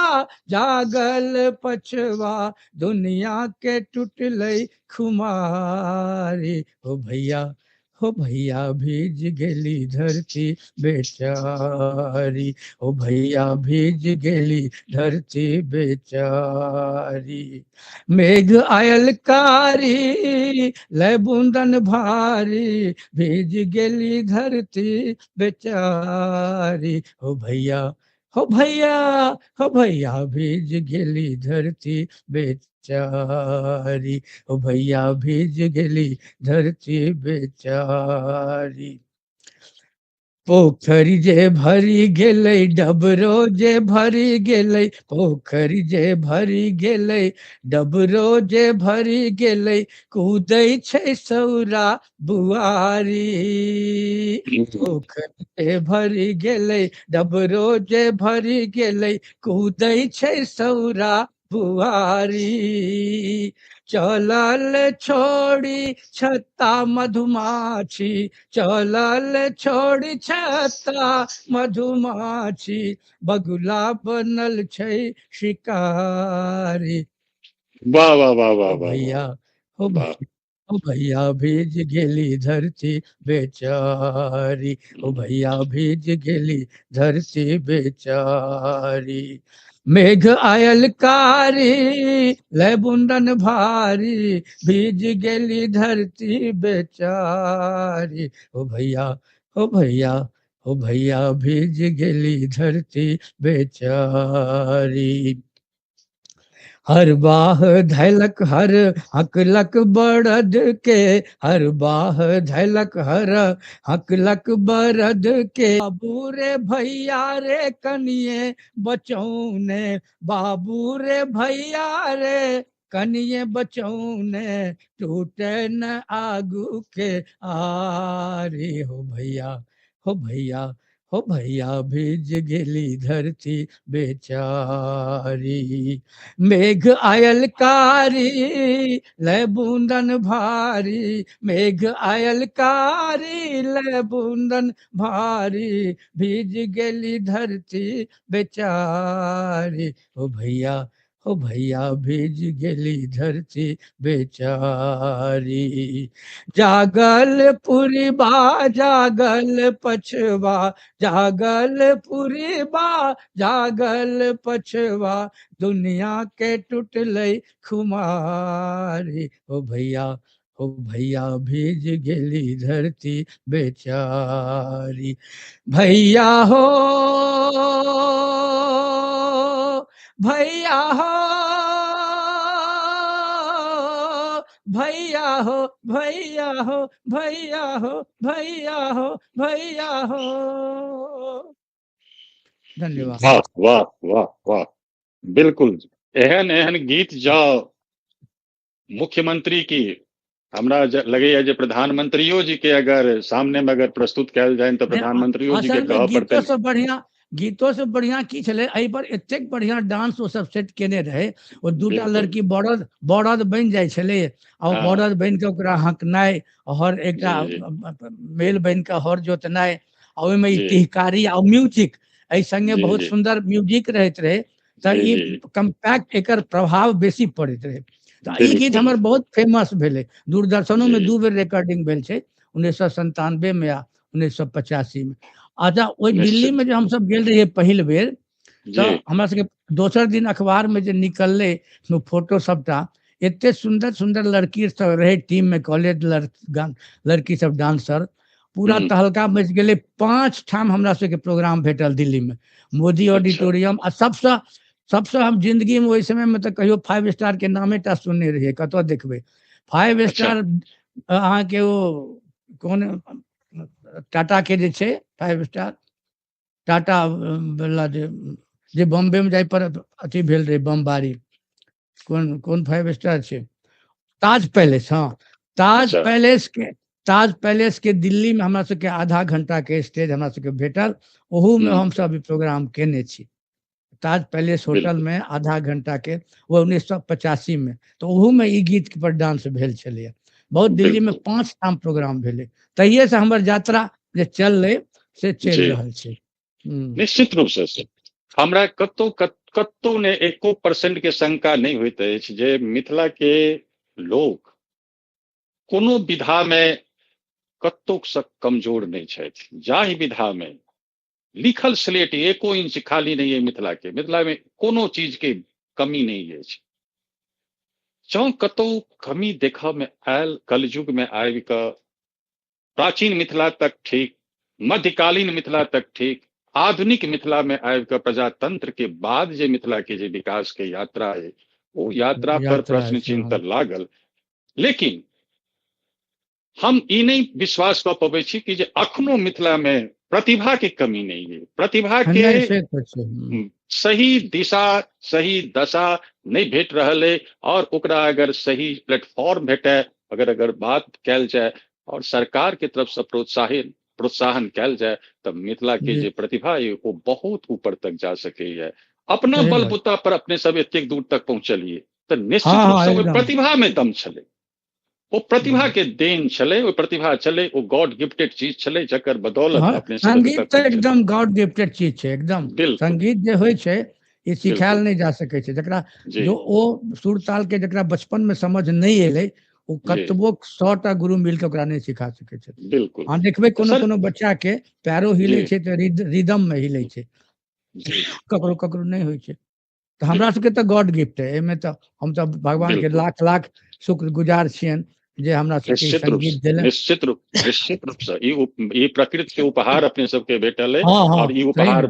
B: जागल पछवा, दुनिया के टूटलै खुमारी, हो भैया हो भैया भीज गेली धरती बेचारी, हो भैया भीज गेली धरती बेचारी। मेघ आयल कारी लय बूंदन भारी, भीज गेली धरती बेचारी, हो भैया हो भैया हो भैया भीज गेली धरती बेचारी, हो भैया भीज गेली धरती बेचारी। पोखरि जे भरि गेलै डबरो जे भरि गेलै, पोखरि जे भरि गेलै डबरो जे भरि गेलै, कूदै छै सौरा बुआरी, पोखरि जे भरि गेलै डबरो जे भरि गेलै, कूदै छै सौरा बुआरी। चलल छोड़ी छत्ता मधुमाछी, चलल छोड़ी छत्ता मधुमाछी, बगुला बनल छै शिकारी।
A: वाह वाह वाह वाह
B: भैया हो भैया हो भैया भीज गेली धरती बेचारी, हो भैया भीज गेली धरती बेचारी। मेघ आयल कारी लय बूंदन भारी, भीज गेली धरती बेचारी, हो भैया हो भैया हो भैया भीज गेली धरती बेचारी। हर बाह धैलक हर हकलक बड़द के, हर बाह धैलक हर हकलक बड़द के, बाबू रे भैया रे कनिए बचौने, बाबू रे भैया रे कनिए बचौने, टूटे न आगू के आरी, हो भैया हो भैया हो भैया भीज गेली धरती बेचारी। मेघ आयल कारी ले बूंदन भारी, मेघ आयल कारी ले बूंदन भारी, भीज गेली धरती बेचारी। हो भैया, हो भैया भीज गेली धरती बेचारी। जागल पुरबा जागल पछवा, जागल पुरबा जागल पछवा, दुनिया के टूटलै खुमारी। हो भैया, हो भैया भीज गेली धरती बेचारी। भैया हो, भैया हो, भैया हो, भैया हो, भैया हो, भैया हो, भैया हो। धन्यवाद।
A: वाह वाह वाह वाह, बिल्कुल एहन एहन गीत जाओ मुख्यमंत्री की, हमरा लगैया जे प्रधानमंत्रियो जी के अगर सामने में अगर प्रस्तुत कयल जाए तो प्रधानमंत्रियो जी के कहऽ पड़तै।
B: से बढ़िया गीतो से बढ़िया की छलै, एहि पर एतेक बढ़िया डांस ओ सब सेट केने रहे। ओ दूटा लड़की बड़द बड़द बनि जाइ छलै, आ बड़द बनि कऽ ओकरा हकनाइ, हर एकटा मेल बनि कऽ हर जोतनाइ, आ ओहिमे ई टिहकारी आ म्यूजिक, एहि संगे बहुत सुंदर म्यूजिक रहैत रहे, तऽ ई कम्पैक्ट एकर प्रभाव बेसी पड़ैत रहे। तऽ ई गीत हमर बहुत फेमस भेलै। दूरदर्शनो में 2 बेर रिकॉर्डिंग भेल छै, 1997 में आ 1985 में। अच्छा, ओहि दिल्ली में जे हमसब गेल रहियै पहिल बेर, तऽ हमरा सबके दोसर दिन अखबार में जे निकललै फोटो सबटा, एते सुंदर सुंदर लड़की सब रहे टीम में, कॉलेज लड़की सब डांसर, पूरा तहलका मचि गेलै। 5 ठाम हमरा सबके प्रोग्राम भेटल दिल्ली में, मोदी ऑडिटोरियम। आ सबसँ सबसँ हम जिंदगी में ओहि समय में तऽ कहियो 5 स्टार के नामे टा सुनने रहियै, कतऽ देखबै 5 स्टार। अहाँके ओ कोन टाटा के जे छै 5 स्टार, टाटा वाला जे बॉम्बे में जाय पर अथी भेल रहे बमबारी, कोन कोन 5 स्टार छै, ताज पैलेस। हाँ, ताज पैलेस के, ताज पैलेस के दिल्ली में हमरा सबके आधा घंटा के स्टेज हमरा सबके भेटल, ओहू में हमसब प्रोग्राम केने छी। ताज पैलेस होटल में आधा घंटा के, वो 1985 में, तो ओहू में ई गीत पर डांस भेल छलैया। बहुत दिल्ली में 5 ठाम प्रोग्राम भेलै। तहिये से हमर यात्रा जे चललै से चलि रहल छै।
A: निश्चित रूप से हमरा कतौ कतौ ने 1% के शंका नहि होइत अछि जे मिथिला के लोक कोनो विधा में कतौ से कमजोर नहि छथि। जाहि विधा में लिखल स्लेट 1 इंच खाली नहीं है मिथिला के, मिथिला में कोनो चीज के कमी नहीं अछि। जँ कतौ कमी देखऽ में आयल कलयुग में आबि कऽ, प्राचीन मिथिला तक ठीक, मध्यकालीन मिथिला तक ठीक, आधुनिक मिथिला में आबि कऽ प्रजातंत्र के बाद जे मिथिला के जे विकास के यात्रा है, ओ यात्रा पर प्रश्न चिन्ह तऽ लागल। लेकिन हम ई नहीं विश्वास कऽ पबै छी कि जे अखनो मिथिला में प्रतिभा के कमी नहीं है, प्रतिभा के सही दिशा सही दशा नहीं भेट रहल है। और ओकरा अगर सही प्लेटफॉर्म भेटे, अगर अगर बात कयल जाए और सरकार के तरफ से प्रोत्साहन कयल जाए, तब मिथिला के जे प्रतिभा है वो बहुत ऊपर तक जा सके है। अपना बलबूता पर अपने सब एतेक दूर तक पहुंचलिए, तो निश्चित रूप से ओहि प्रतिभा में दम छलै, ओ प्रतिभा के देन छलै, ओ प्रतिभा छलै, ओ गॉड गिफ्टेड चीज छलै, जकर बदौलत अपने सब
B: संगीत तऽ एकदम गॉड गिफ्टेड चीज छै। एकदम संगीत जे होइ छै ई सिखायल नहि जा सकै छै। जकरा जो ओ सुर ताल के जकरा बचपन में समझ नहि एलै, ओ कतबो 100टा गुरु मिल के ओकरा नहि सिखा सकै छै।
A: बिल्कुल।
B: अहाँ देखबै कोनो कोनो बच्चा के पैरो हिलै छै तऽ रिदम में हिलै छै, ककरो ककरो नहि होइ छै। तऽ हमरा सबके तऽ गॉड गिफ्ट है, एहिमे तऽ हम तऽ भगवान के लाख लाख शुक्रगुजार छियनि जे हमरा सबके संगीत देलनि।
A: निश्चित रूप से ई प्रकृति के उपहार अपने सबके भेटल है, और ई उपहार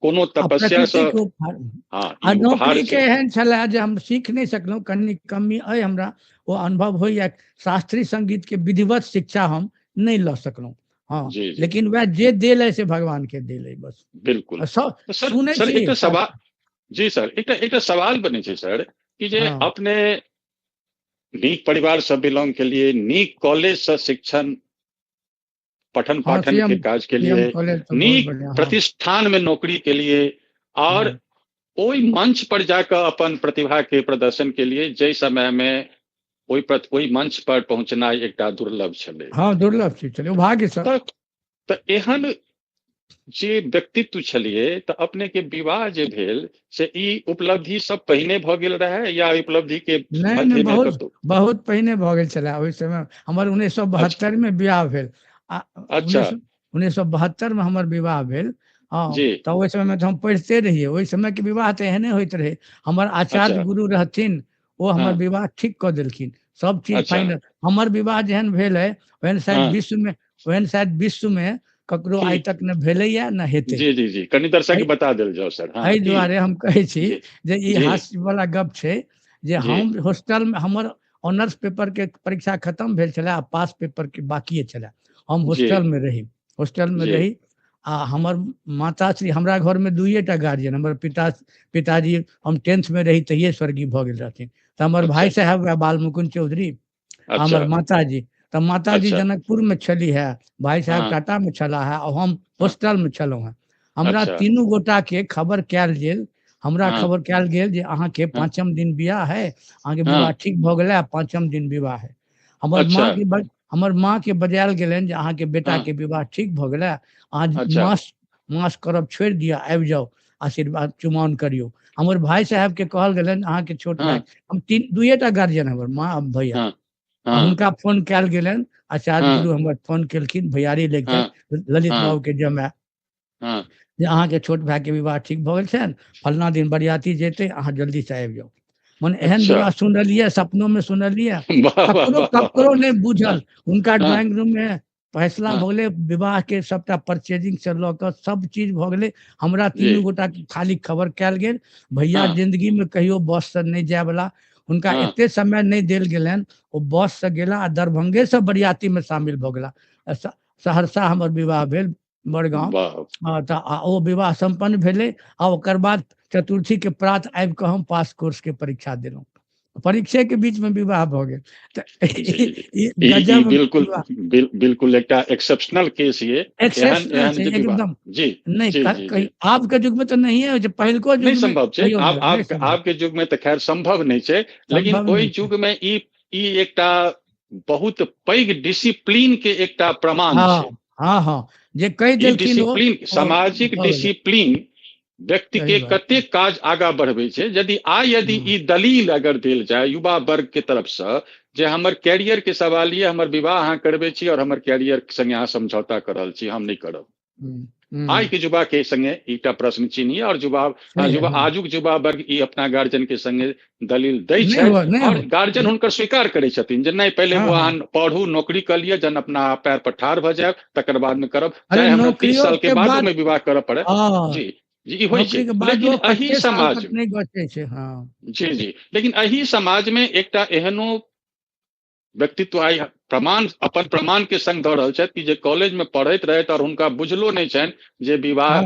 A: कोनो तपस्या से
B: आ नौकरी के एहन छलै जे हम सीख नहि सकलहुँ, कनि कमी अइ हमरा, ओ अनुभव होइया। शास्त्रीय संगीत के विधिवत शिक्षा हम नहि लऽ सकलहुँ। हाँ, लेकिन वएह जे देल है से भगवान के देल है बस।
A: बिल्कुल।
B: सुनै
A: सर एकटा सवाल, जी सर एकटा एकटा सवाल बनै छै सर कि जे अपने नीक परिवार से बिलोंग के लिए, नीक कॉलेज से शिक्षण पठन
B: हँ,
A: पाठन
B: सीएम
A: के काज के
B: सी एम
A: लिए,
B: कॉलेज तऽ बहुत
A: नीक
B: बढ़िआँ। हँ
A: प्रतिष्ठान में नौकरी के लिए, और
B: हँ
A: ओहि मंच पर जाकऽ अपन प्रतिभा के प्रदर्शन के लिए, जाहि समय में ओहि मंच पर पहुंचनाइ एकटा दुर्लभ छलै।
B: हँ, दुर्लभ चीज छलै ओ, भाग्यसँ।
A: तऽ एहन जे व्यक्तित्व छलियै, तऽ अपने के विवाह जे भेल से ई उपलब्धि सब पहिने भऽ गेल रहै या उपलब्धि के
B: नहि नहि,
A: मध्यमे
B: बहुत
A: कतौ?
B: बहुत पहिने भऽ गेल छलै। ओहि समय हमर उन्नैस सए बहत्तर मे विवाह भेल आ 1972 मे हमर विवाह भेल। हँ, तऽ ओहि समयमे तऽ हम पढ़िते रहियै। ओहि समयके विवाह तऽ एहने होइत रहै। हमर आचार्य गुरु रहथिन, ओ हमर विवाह ठीक कऽ देलखिन, सब चीज फाइनल। हमर विवाह जेहन भेल है ओहन शायद विश्वमे, ओहन शायद विश्वमे ककरो आइ तक ने भेलैया ने हेतै।
A: जी जी जी कनि दर्शक के बता देल जाओ सर।
B: एहि दुआरे हम कहै छी जे ई हास्य वाला गप छै जे हम हॉस्टलमे, हमर ऑनर्स पेपरके परीक्षा खतम भेल छलै आ पास पेपरके बाकिए छलै। हम हॉस्टलमे रही, हॉस्टलमे रही आ हमर माताश्री, हमरा घरमे दुइए टा गार्जियन, हमर पिताजी हम 10th मे रही तहिये स्वर्गीय भऽ गेल रहथिन। तऽ हमर भाय साहेब वएह बालमुकुंद चौधरी, हमर माताजी। तऽ माताजी जनकपुरमे छलीह है, भाय साहेब टाटामे छलाह है आ हम हॉस्टलमे छलहुँ हेँ। हमरा तीनू गोटाके खबर कयल गेल, हमरा खबर कयल गेल जे अहाँके पाँचम दिन बियाह है, अहाँके विवाह ठीक भऽ गेलै आ पाँचम दिन विवाह है। हमर माँ के हमर माँ के बजायल गेलनि जे अहाँके बेटाके विवाह ठीक भऽ गेलै, अहाँ मास मास करब छोड़ि दिअ, आबि जाउ, आशीर्वाद चुमाओन करियौ। हमर भाय साहेबके कहल गेलनि, अहाँके छोट भाय, हम तीन दुइए टा गार्जियन, हमर माँ आ भैया। हुनका फोन कयल गेलनि, आचार्य गुरु हमर फोन केलखिन, भैयारी लगितथि ललित बाबूके जमाय, जे अहाँके छोट भायके विवाह ठीक भऽ गेल छनि, फलना दिन बरियाती जेतै, अहाँ जल्दीसँ आबि जाउ। मने एहन विवाह सुनलियै सपनोमे सुनलियै?
A: वाह वाह
B: ककरो ककरो नहि बुझल। हुनका ड्राइंग रूम मे फैसला भऽ गेलै विवाह के, सबटा परचेजिंग से लऽ कऽ सब चीज भऽ गेलै। हमरा तीनू गोटा के खाली खबर कयल गेल। भैया जिंदगी मे कहियो बस से नहि जायवला, हुनका एते समय नहि देल गेलनि, ओ बस से गेला आ दरभंगे से बरियाती मे शामिल भऽ गेला। सहरसा हमर विवाह भेल, बड़गाँव। तऽ आ ओ विवाह सम्पन्न भेलै आ ओकर बाद चतुर्थी के प्रात आबि कऽ हम पास कोर्स के परीक्षा देलहुँ। परीक्षे के बीच में विवाह भऽ गेल। तऽ ई
A: ई
B: गजब
A: बिल्कुल
B: विवाह।
A: बिल्कुल एकटा एक्सेप्शनल केस ये एहन
B: एक्सेप्शनल
A: एहन
B: छै
A: जे विवाह
B: एकदम। नहि, कही आबके युग में तऽ नहिए होइ छै, पहिलको
A: नहि
B: युग में
A: संभव छै।
B: कहियो
A: आब
B: नहि
A: आब
B: संभव।
A: आबके युग में तऽ खैर संभव नहि छै, लेकिन
B: संभव
A: ओहि
B: नहि छै।
A: युग में ई ई एकटा बहुत पैघ डिसिप्लीन के एकटा प्रमाण छै।
B: हँ हँ जे कहि
A: ई
B: देलखिन ओ
A: डिसिप्लीन,
B: ओ
A: सामाजिक
B: भऽ गेलै।
A: डिसिप्लीन व्यक्ति
B: सही
A: के
B: बात छै।
A: कतेक काज आगाँ बढ़बै छै। यदि आइ यदि ई दलील अगर देल जाय युवा वर्ग के तरफ से जे हमर कैरियर के सवाल ये, हमर विवाह अहाँ करबै छी और हमर कैरियर संगे अहाँ समझौता कर रहल छी, हम नहि करब। आइ के युवा के संगे एकटा प्रश्न चिन्ह ये और युवा
B: सही है
A: युवा आजुक युवा वर्ग ई अपना गार्जियन के संगे दलील दै
B: नहि
A: छथि
B: हुआ, नहि
A: और
B: हुआ।
A: गार्जियन हुनकर स्वीकार करै छथिन जे नहि, पहिले वो अहाँ पढ़ू, नौकरी कऽ लिअ, जहन अपना पैर पर ठाढ़ भऽ जायब तकर बाद मे करब,
B: अरे
A: चाहे हमरा 30
B: नौकरियो
A: साल के
B: के
A: बादो
B: बाद
A: मे विवाह करऽ पड़े। जी जी ई होइ छै,
B: नौकरी के
A: लेकिन
B: बादो
A: एहि
B: 25 साल
A: समाज
B: तक नहि गछै छै। हँ।
A: जी जी लेकिन एहि समाज मे एकटा एहनो व्यक्तित्व आइ प्रमाण, अपन प्रमाण के संग दऽ रहल छथि कि जे कॉलेज में पढ़ैत रहथि और हुनका बुझलो नहि छनि जे विवाह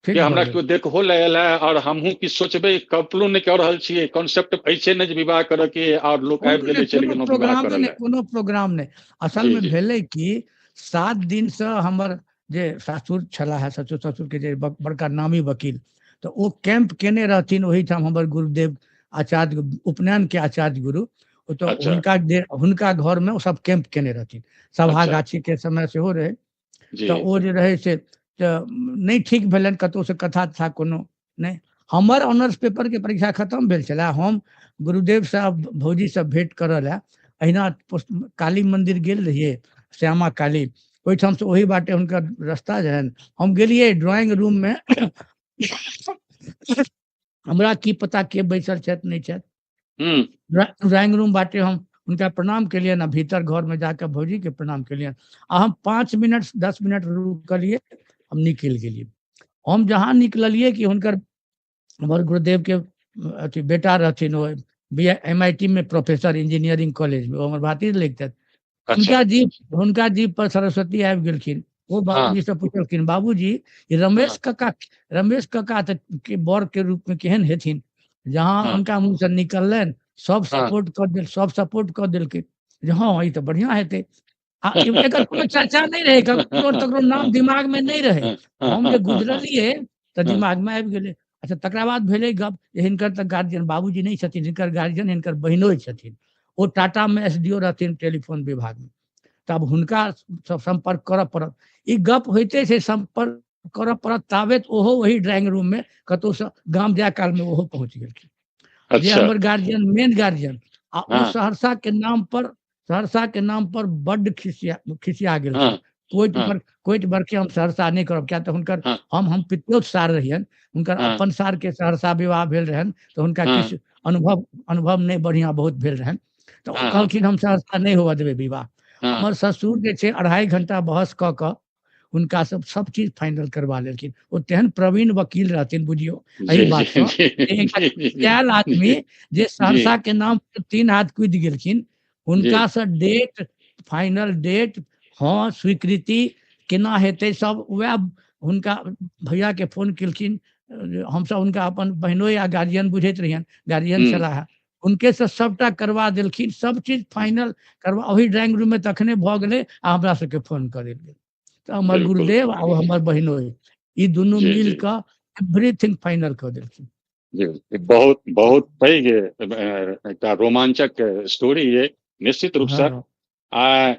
B: ठीक
A: के
B: भऽ
A: हमरा
B: गेल।
A: केओ देखहो लए आयल है और हमहूँ किछु सोचबै, कल्पनो नहि कऽ रहल छियै, कॉन्सेप्ट अछि नहि जे विवाह करऽ के, और लोक
B: कोनो
A: आबि गेलै
B: नहि,
A: चलि
B: कोनो
A: गेलहुँ विवाह
B: प्रोग्रामे
A: करऽ
B: नहि,
A: लए।
B: कोनो प्रोग्राम नहि। असल मे भेलै कि 7 दिनसँ हमर जे सासुर छलाह हे, ससुर ससुरके जे बड़का नामी वकील, तऽ ओ कैंप केने रहथिन ओहिठाम। हमर गुरुदेव आचार्य, उपनयनके आचार्य गुरु, ओ तऽ हुनका जे हुनका घरमे ओ सब कैंप केने रहथिन। सभा गाछीके समय सेहो रहै। तऽ ओ जे रहै से तऽ नहि ठीक भेलनि कतहुसँ कथा तथा कोनो नहि। हमर ऑनर्स पेपरके परीक्षा खतम भेल छलै। हम गुरुदेव साहब भौजीसँ भेँट करऽ लए अहिना काली मन्दिर गेल रहियै, श्यामा काली, ओहिठामसँ ओहि बाटे हुनकर रस्ता रहनि। हम गेलियै ड्रॉइंग रूममे, हमरा की पता के बैसल छथि, नहि छथि। ड्राइंग रूम बाटे हम हुनका प्रणाम केलियनि आ भीतर घरमे जाकऽ भौजीके प्रणाम केलियनि आ हम 5 मिनट 10 मिनट रुकलियै, हम निकलि गेलियै। हम जहाँ निकललियै कि हुनकर, हमर गुरुदेवके अथी बेटा रहथिन, ओ बी एम I T मे प्रोफेसर, इंजीनियरिंग कॉलेजमे, ओ हमर भातिज लगितथि। हुनका जीभ पर सरस्वती आबि गेलखिन। ओ बाबूजीसँ पुछलखिन, बाबूजी, ई रमेश कका, रमेश कका तऽ के बर के रूपमे केहन हेथिन? जहाँ हुनका मुँहसँ निकललनि, सब सपोर्ट कऽ देल, सब सपोर्ट कऽ देलकै जे हँ, ई तऽ बढ़िआँ हेतै। आ एकर कोनो चर्चा नहि रहै, ककरो तकरो नाम दिमागमे नहि रहै। हम जे गुजरलियै तऽ दिमागमे आबि गेलै। अच्छा, तकरा बाद भेलै गप जे हिनकर तऽ गार्जियन बाबूजी नहि छथिन, हिनकर गार्जियन हिनकर बहिनोइ छथिन, ओ टाटामे SDO रहथिन टेलीफोन विभागमे, तब हुनका सब सम्पर्क करऽ पड़त। ई गप होइते छै सम्पर्क करऽ पड़त, ताबेत ओहो ओहि ड्राइंग रूममे कतहुसँ गाम जाय कालमे ओहो पहुँच गेलखिन। जे हमर गार्जियन, मेन गार्जियन, आ ओ सहरसाके नाम पर, सहरसाके नाम पर बड्ड खिसिया गेलखिन। कोटि बरखे हम सहरसा नहि करब, किया तऽ हुनकर हम पितियौत सार रहियनि, हुनकर अपन सारके सहरसा विवाह भेल रहनि, तऽ हुनका किछु अनुभव नहि बढ़िआँ बहुत भेल रहनि, तऽ ओ कहलखिन हम सहरसा नहि होबऽ देबै विवाह। हमर ससुर जे छै 2.5 घंटा बहस कऽ कऽ हुनका सब सब चीज फाइनल करबा लेलखिन। ओ तेहन प्रवीण वकील रहथिन, बुझियौ एहि बातसँ कयल आदमी जे सहरसा के नाम पर 3 हाथ कूदि गेलखिन, हुनका से डेट फाइनल डेट, हाँ स्वीकृति केना हेतै सब वएह हुनका भैया के फोन केलखिन। हमसब हुनका अपन बहिनोइ आ गार्जियन बुझैत रहियनि, गार्जियन छलाह, हुनके से सबटा करवा देलखिन, सब चीज फाइनल करवा ओहि ड्राइंग रूम में तखने भऽ गेलै आ हमरा सबके फोन कऽ देल गेल। तऽ हमर गुरुदेव आ हमर बहिनोइ ई दुनू मिल कऽ एवरीथिंग फाइनल कऽ देलखिन।
A: जी, बहुत बहुत पैघ एकटा रोमांचक स्टोरी ये निश्चित रूप से। आ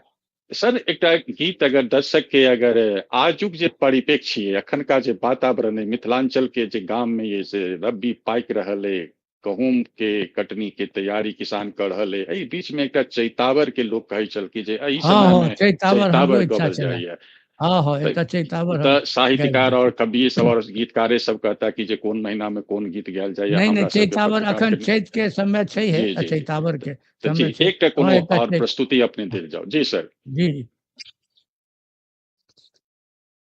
A: सर एकटा गीत अगर दर्शक के अगर आजुक जे परिप्रेक्ष्य ये, अखनका जे वातावरण है मिथिलांचल के जे गाम में ये से रब्बी पाकि रहल है, गहूम के कटनी के तैयारी किसान कर रहल है, एहि बीच में एकटा चैतावर के लोग कहै छल कि जे एहि समय में चैतावर गबल जाइए।
B: तऽ
A: साहित्यकार और कवि सब और गीतकारे सब कहता कि जे कोन महीना में कोन गीत गायल जाइए।
B: नहीं नहीं, चैतावर अखन चैत के समय छै है, चैतावर के समय
A: छै। एकटा कोनो और प्रस्तुति अपने देल जाओ। जी सर।
B: जी।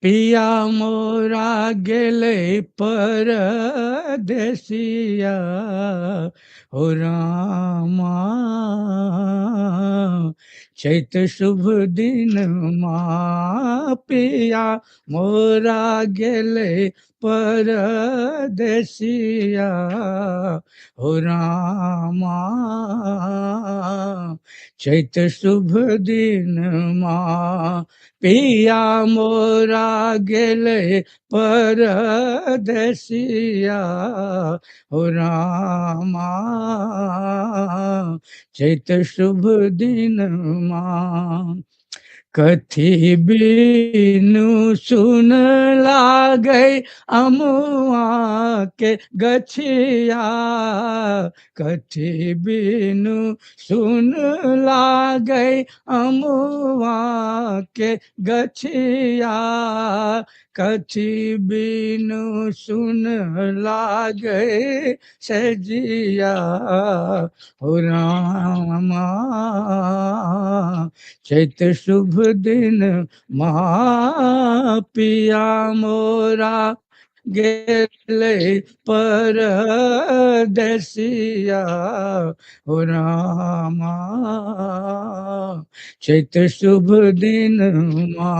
B: पिया मोरा गेले परदेसिया हो रामा, चैत शुभ दिन मा, पिया मोरा गेले परदेसिया हो रामा, चैत शुभ दिन मा, पिया मोरा गेले परदेसिया हो रामा, चैत शुभ दिन मा। कथी बिनु सुन लागे अमुआ के गछिया, कथी बिनु सुन लागे अमुआ के गछिया, कथी बिनु सुन लागे सजिया हो रामा, चैत शुभ दिन मा, पिया मोरा गेले परदेसिया हो रामा, चैत शुभ दिन मा।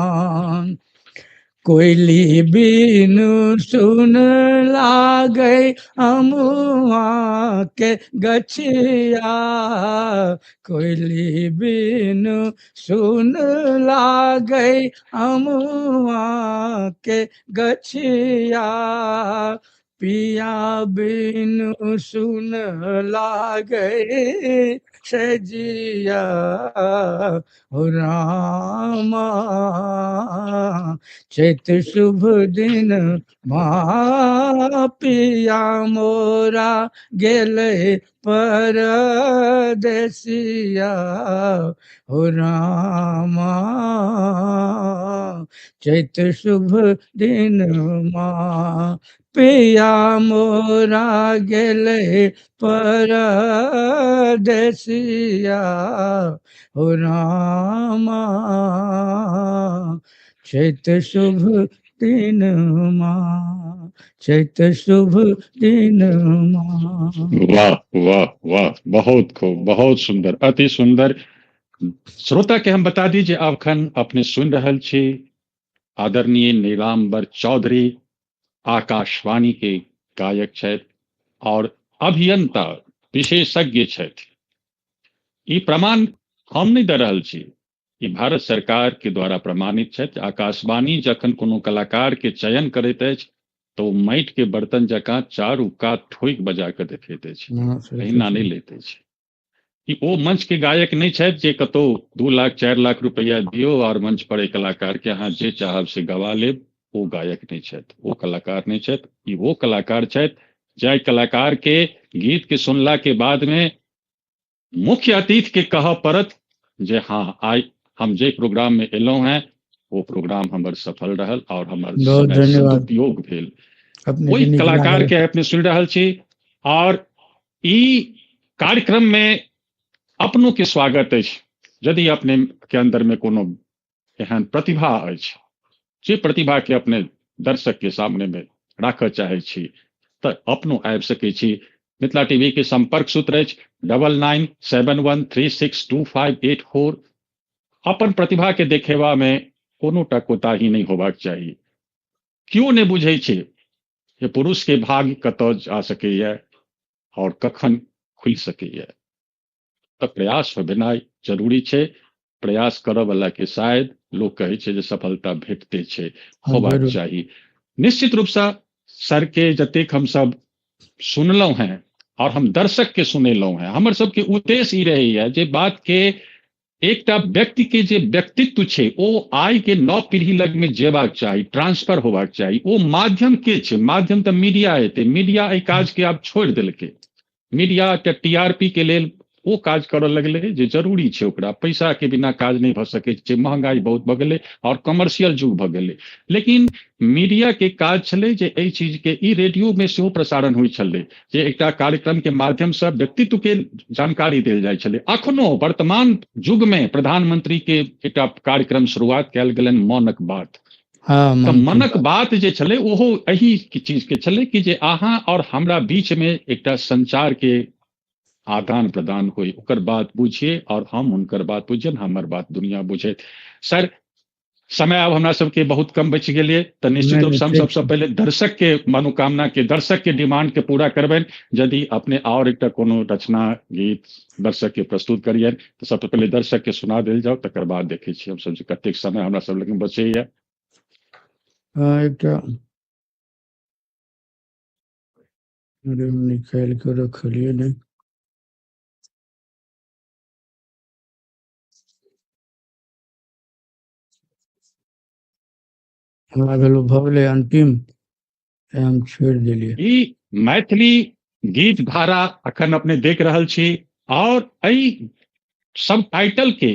B: कोयली बिनु सुन लागे अमुआ के गछिया, कोयली बिनु सुन लागे अमुआ के गछिया, पिया बिनु सुन लागे सजिया हो रामा, चैत शुभ दिन मा, पिया मोरा गेले परदेसिया हो रामा, चैत शुभ दिन मा, पिया मोरा गेले परदेसिया हो रामा, चैत शुभ दिन मा, चैत शुभ दिन मा।
A: वाह वाह वाह, बहुत खूब, बहुत सुंदर, अति सुंदर। श्रोता के हम बता दी जे अखन अपने सुन रहल छी आदरणीय नीलांबर चौधरी आकाशवाणी के गायक छथि और अभियंता विशेषज्ञ छथि। ई प्रमाण हम नहीं दे रहल छी, ई भारत सरकार के द्वारा प्रमाणित छथि। आकाशवाणी जखन कोनो कलाकार के चयन करैत अछि तऽ ओ माटि के बर्तन जकाँ चारू कात ठोकि बजा कऽ देखैत अछि, एहिना नहि लैत अछि। ई ओ मंच के गायक नहि छथि जे कतौ 2 लाख 4 लाख रुपया दियौ और मंच पर एहि कलाकार के अहाँ जे चाहब से गवा लेब, ओ गायक नहि छथि, ओ कलाकार नहि छथि। ई ओ कलाकार छथि जाहि कलाकार के गीत के सुनला के बाद में मुख्य अतिथि के कहऽ पड़त जे हाँ आइ हम जे प्रोग्राम में एलहुं हैं वो प्रोग्राम हमर सफल रहल और हमर समय सदुपयोग भेल। ओहि कलाकार के अपने सुनि रहल छी और ई कार्यक्रम में अपनों के स्वागत अछि। यदि अपने के अंदर में कोनो एहन प्रतिभा अछि जे प्रतिभा के अपने दर्शक के सामने में राखऽ चाहै छी तऽ अपनो आबि सकै छी। मिथिला टीवी के संपर्क सूत्र अछि 9971362584। अपन प्रतिभा के देखेबा में कोनो टा कोताही नहि होबाक चाही। क्यों नहि बुझै छै जे पुरुष के भाग्य कतऽ जा सकैया और कखन खुलि सकैया, तऽ प्रयास होनाइ जरूरी छै। प्रयास करऽ वाला के शायद लोक कहै छै जे सफलता भेटते छै, होबाक चाही। निश्चित रूपसँ सर के जतेक हमसब सुनलहुं हैं और हम दर्शक के सुनेलहुं हैं, हमर सबके उद्देश्य ई रहैया जे बात के एकटा व्यक्ति के जे व्यक्तित्व छै ओ आइ के नव पीढ़ी लग में जेबाक चाही, ट्रांसफर होबाक चाही। ओ माध्यम के छै? माध्यम तऽ मीडिया हेतै। मीडिया एहि काज के आब छोड़ि देलकै। मीडिया के टीआरपी के लेल ओ काज करऽ लगलै जे जरूरी छै ओकरा। पैसा के बिना काज नहि भऽ सकै छै, महंगाई बहुत भऽ गेलै और कमर्शियल युग भऽ गेलै। लेकिन मीडिया के काज छलै जे एहि चीज के, ई रेडियो में सेहो प्रसारण होइ छलै जे एकटा कार्यक्रम के माध्यम से व्यक्तित्व के जानकारी देल जाइ छलै। अखनो वर्तमान युग में प्रधानमंत्री के एकटा कार्यक्रम शुरुआत कयल गेलनि, मनक बात। तऽ मनक बात जे छलै ओहो एहि चीज के छलै कि जे अहाँ और हमरा बीच में एकटा संचार के आदान प्रदान होय, ओकर बात बुझिए और हम हुनकर बात बुझियन, हमर बात दुनिया बुझे। सर समय आब हमरा सबके बहुत कम बचि गेलै, तऽ निश्चित रूप से हम सबसँ पहिले दर्शक के मनोकामना के, दर्शक के डिमांड के पूरा करबनि। यदि अपने और एकटा कोनो रचना गीत दर्शक के प्रस्तुत करियनि तऽ सबसँ पहिले दर्शक के सुना देल जाउ, तकर बाद देखै छी हमसब जे कतेक समय हमरा सब लग बचैया।
B: एकटा निकालि कऽ रखलियै ने। हमरा भेल भऽ गेलै अंतिम, हम छोड़ि देलियै।
A: ई मैथिली गीत धारा अखन अपने देख रहल छी और एहि सब टाइटल के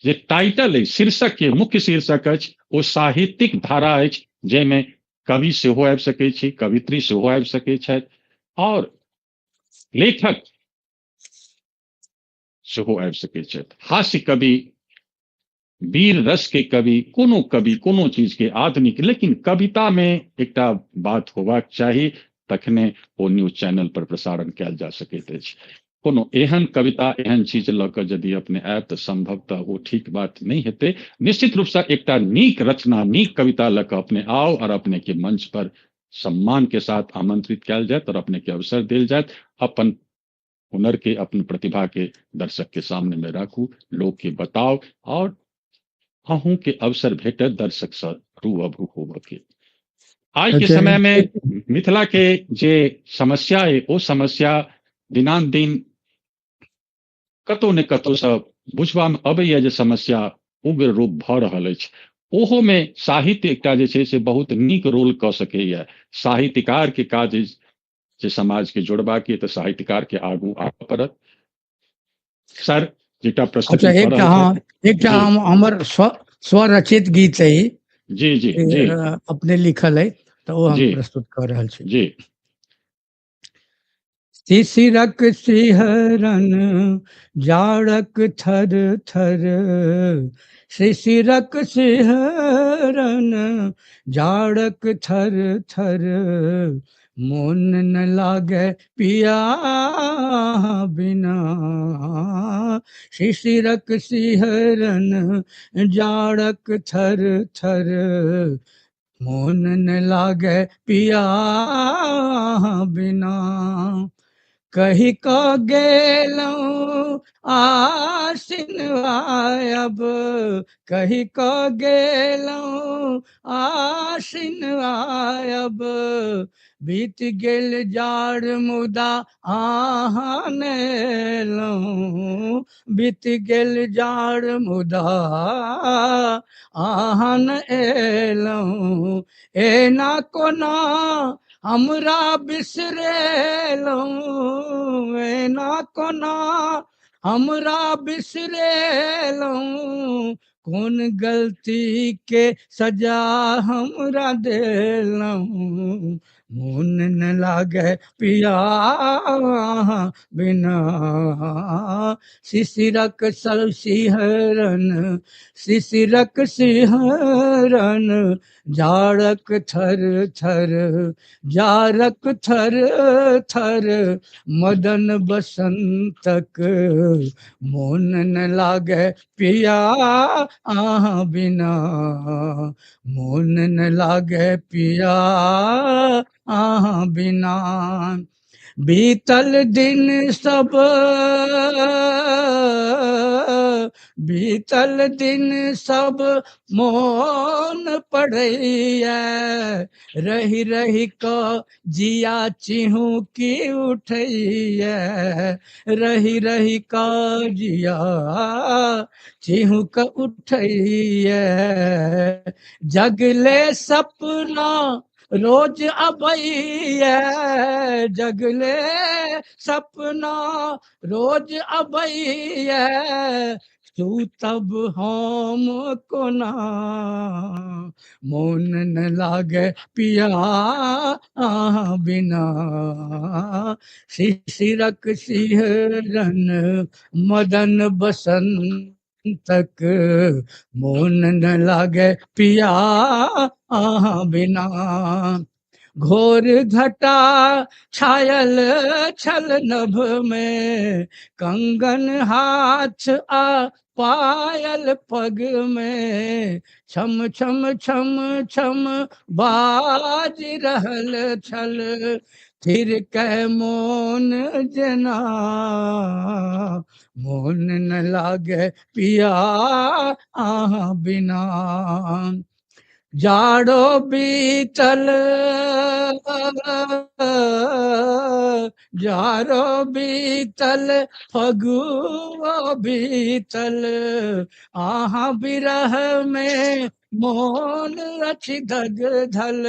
A: जे टाइटल अछि, शीर्षक के मुख्य शीर्षक अछि ओ साहित्यिक धारा अछि, जाहिमे कवि सेहो आबि सकै छी, कवित्री सेहो आबि सकै छथि और लेखक सेहो आबि सकै छथि। हास्य कवि, वीर रस के कवि, कोनो कवि कोनो चीज के आधुनिक, लेकिन कविता में एकटा बात होबाक चाही तखने ओ न्यूज चैनल पर प्रसारण कयल जा सकैत अछि। कोनो एहन कविता एहन चीज लऽ कऽ यदि अपने आयब तऽ संभवतः ओ ठीक बात नहि हेतै। निश्चित रूपसँ एकटा नीक रचना, नीक कविता लऽ कऽ अपने आउ और अपने के मंच पर सम्मान के साथ आमंत्रित कयल जायत और अपने के अवसर देल जायत। अपन हुनर के, अपन प्रतिभा के दर्शक के सामने में राखू, लोक के बताओ और अहूँ के अवसर भेटत दर्शक से रूबरू होबऽ के। आइ के समय में मिथिला के जे समस्या है ओ समस्या दिनानुदिन कतौ ने कतौ से बुझबा में अबैया जे समस्या उग्र रूप भऽ रहल अछि। ओहो में साहित्य एकटा जे छै से बहुत नीक रोल कऽ सकैया। साहित्यकार के काज अछि जे समाज के जोड़बाक तऽ साहित्यकार के आगू आबऽ पड़त। सर एकटा प्रस्तुति।
B: अच्छा, एकटा एकटा हमर स्वरचित गीत है।
A: जी जी जी,
B: अपने लिखल है तऽ ओ हम प्रस्तुत कऽ रहल छी।
A: जी।
B: शिशिरक सिहरन जाड़क थर थर, शिशिरक सिहरन जाड़क थर थर, मोन न लागे पिया बिना, शिशिरक सिहरन जाड़क थर थर, मोन न लागे पिया बिना। कहि कऽ गेलहुँ आसिन आयब, कहि कऽ गेलहुँ आसिन आयब, बीत गेल जाड़ मुदा अहाँ ने एलहुँ, बीत गेल जाड़ मुदा अहाँ ने एलहुँ, एना कोना हमरा बिसरेलहुँ, एना कोना हमरा बिसरेलहुँ, कोन गलती के सजा हमरा देलहुँ, मोन न लागे पिया बिना, शिशिरक सिहरन, शिशिरक सिहरन, जाड़क थर थर, जाड़क थर थर, मदन बसंतक, मोन न लागे पिया अहाँ बिना, मोन न लागे पिया अहाँ बिना, बीतल दिन सब, बीतल दिन सब मोन पड़ैया, रही रही क जिया चिहुकी उठैया, रही रही क जिया चिहुक उठैया, जगले सपना रोज अबैया, जगले सपना रोज अबैया, सुतब हम कोना, मोन न लागे पिया बिना, शिशिरक सिहरन मदन बसंतक, मोन न लागे पिया बिना, घोर घटा छायल छल नभ में, कंगन हाथ आ पायल पग में, छम छम छम छम बाज रहल छल, थिर के मोन जना, मोन न लागे पिया आहा बिना, जाड़ो बीतल, जाड़ो बीतल फगुआ बीतल, आहा बिरह में मोन अछि धग धल,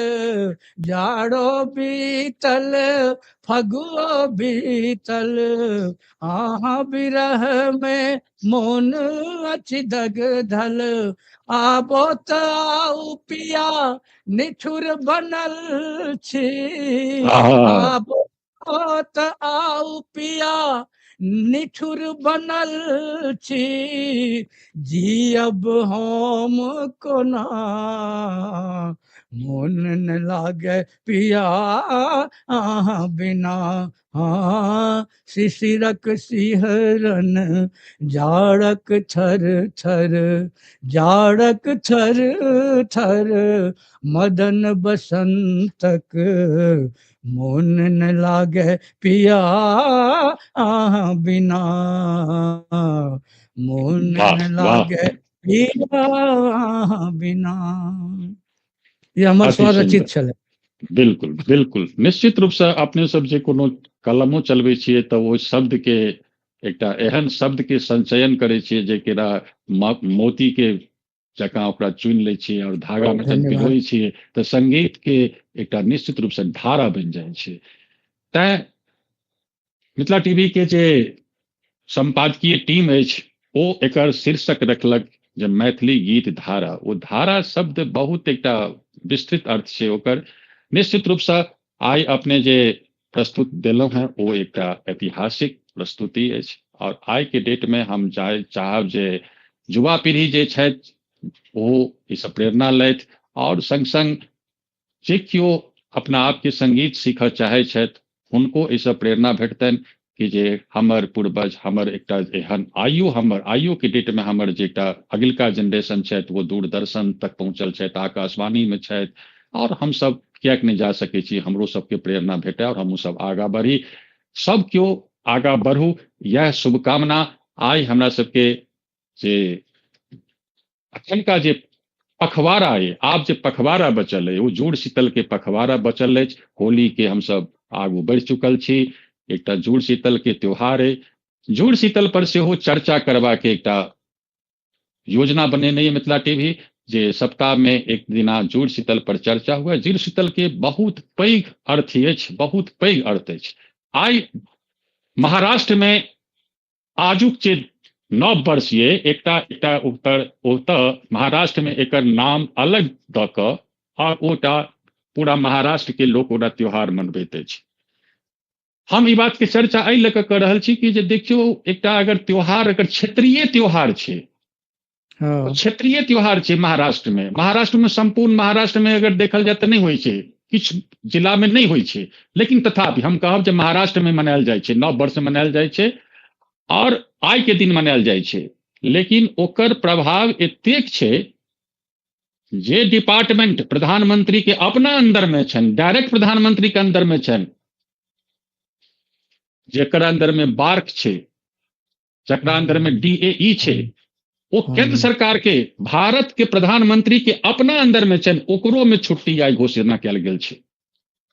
B: जाड़ो बीतल फगुआ बीतल, आहा बिरह में मोन अछि धग धल, आबो त आउ पिया निठुर बनल छी, आबो त आउ पिया निठुर बनल छी, जियब हम कोना, मोन न लागे पिया अहाँ बिना, हाँ शिशिरक सिहरन जाड़क थर थर, जाड़क थर थर, मदन बसंतक, मोन न लागे पिया अहाँ बिना, मोन न लागे पिया अहाँ बिना। ये हमर स्वरचित छलै।
A: बिल्कुल बिल्कुल, निश्चित रूप से अपने सब जे कोनो कलमो चलबै छियै तऽ ओहि शब्द के एकटा एहन शब्द के संचयन करै छियै जे केरा मोती के जकाँ ओकरा चुनि लै छियै और धागा में जब पिरोइ छियै तऽ संगीत के एकटा निश्चित रूप से धारा बनि जाइ छै। तैं मिथिला टीवी के जे संपादकीय टीम अछि ओ एकर शीर्षक रखलक जे मैथिली गीत धारा। ओ धारा शब्द बहुत एकटा विस्तृत अर्थ छै ओकर। निश्चित रूप से आइ अपने जे प्रस्तुत देलहुँ हेँ ओ एकटा ऐतिहासिक प्रस्तुति अछि और आइ के डेट में हम चाहब जे युवा पीढ़ी जे छथि ओ ई सब प्रेरणा लथि और संग संग जे केओ अपना आपके संगीत सीखऽ चाहै छथि हुनको एहिसँ प्रेरणा भेटतनि कि जे हमर पूर्वज हमर एकटा एहन आइयो हमर आइयो के डेट में हमर जे एकटा अगिलका जेनरेशन छथि वो दूरदर्शन तक पहुँचल छथि, आकाशवाणी में छथि और हमसब किएक नहि जा सकै छी, हमरो सबके प्रेरणा भेटय और हमहूँ सब आगाँ बढ़ी। सब केओ आगाँ बढ़ू, यह शुभकामना। आइ हमरा सबके जे अखनका जे पखवाड़ा अइ, आब जे पखवाड़ा बचल अइ, ओ जुड़ शीतल के पखवाड़ा बचल अछि। होली के हमसब आगू बढ़ि चुकल छी, एकटा जुड़ शीतल के त्योहार अइ। जुड़ शीतल पर सेहो चर्चा करबाक एकटा योजना बनेने अइ मिथिला टीवी, जे सप्ताह में एक दिना जुड़ शीतल पर चर्चा हुए। जुड़ शीतल के बहुत पैघ अर्थ अछि, बहुत पैघ अर्थ अछि। आइ महाराष्ट्र में आजुक जे नव वर्ष ये, एकटा एकटा उत्तर ओतऽ महाराष्ट्र में एकर नाम अलग दऽ कऽ और ओटा पूरा महाराष्ट्र के लोक ओकरा त्योहार मनबैत अछि। हम ई बात के चर्चा एहि लऽ कऽ कऽ रहल छी कि जे देखियौ, एकटा अगर त्योहार अगर क्षेत्रीय त्योहार छै, क्षेत्रीय त्योहार छै महाराष्ट्र में, महाराष्ट्र में संपूर्ण महाराष्ट्र में अगर देखल जाय तऽ नहि होइ छै, किछु जिला में नहि होइ छै, लेकिन तथापि हम कहब जे महाराष्ट्र में मनायल जाइ छै, नव वर्ष मनायल जाइ छै और आइ के दिन मनायल जाइ छै। लेकिन ओकर प्रभाव एतेक छै जे डिपार्टमेंट प्रधानमंत्री के अपना अंदर में छनि, डायरेक्ट प्रधानमंत्री के अंदर में छनि, जेकर अंदर में बार्क छै, जकरा अंदर में DAE छै, ओ केंद्र सरकार के भारत के प्रधानमंत्री के अपना अंदर में छनि, ओकरो में छुट्टी आइ घोषणा कयल गेल छै।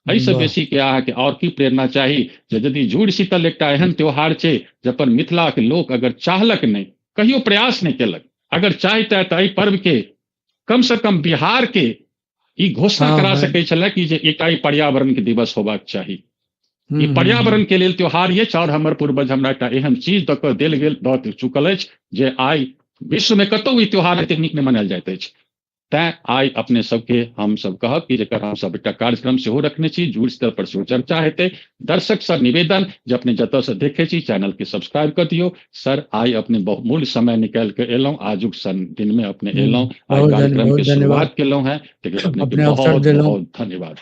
A: एहिसँ बेसी के अहाँके और की प्रेरणा चाही जे यदि जुड़ शीतल एकटा एहन त्योहार छै जे अपन मिथिला के लोक अगर चाहलक नहि, कहियो प्रयास नहि केलक, अगर चाहते तऽ एहि पर्व के कम से कम बिहार के ई घोषणा करा सकै छलै कि जे एकटा ई पर्यावरण के दिवस होबाक चाही। ई पर्यावरण के लेल त्योहार अछि और हमर पूर्वज हमरा एकटा एहन चीज दऽ कऽ देल गेल दऽ चुकल अछि जे आइ विश्व में कतौ ई त्योहार एतेक नीक नहि मनायल जाइत अछि। तैं आइ अपने सबके हम सब कहब कि जकर हम सब एकटा कार्यक्रम सेहो रखने छी, जुड़ स्तर पर सेहो चर्चा हेतै। दर्शक से निवेदन जे अपने जतऽ से देखै छी चैनल के सब्सक्राइब कर दियौ। सर आइ अपने बहुमूल्य समय निकालि के एलहुँ, आजुक सन दिन में अपने एलहुँ, आइ कार्यक्रम के शुरुआत केलहुँ हैं, अपने बहुत बहुत धन्यवाद।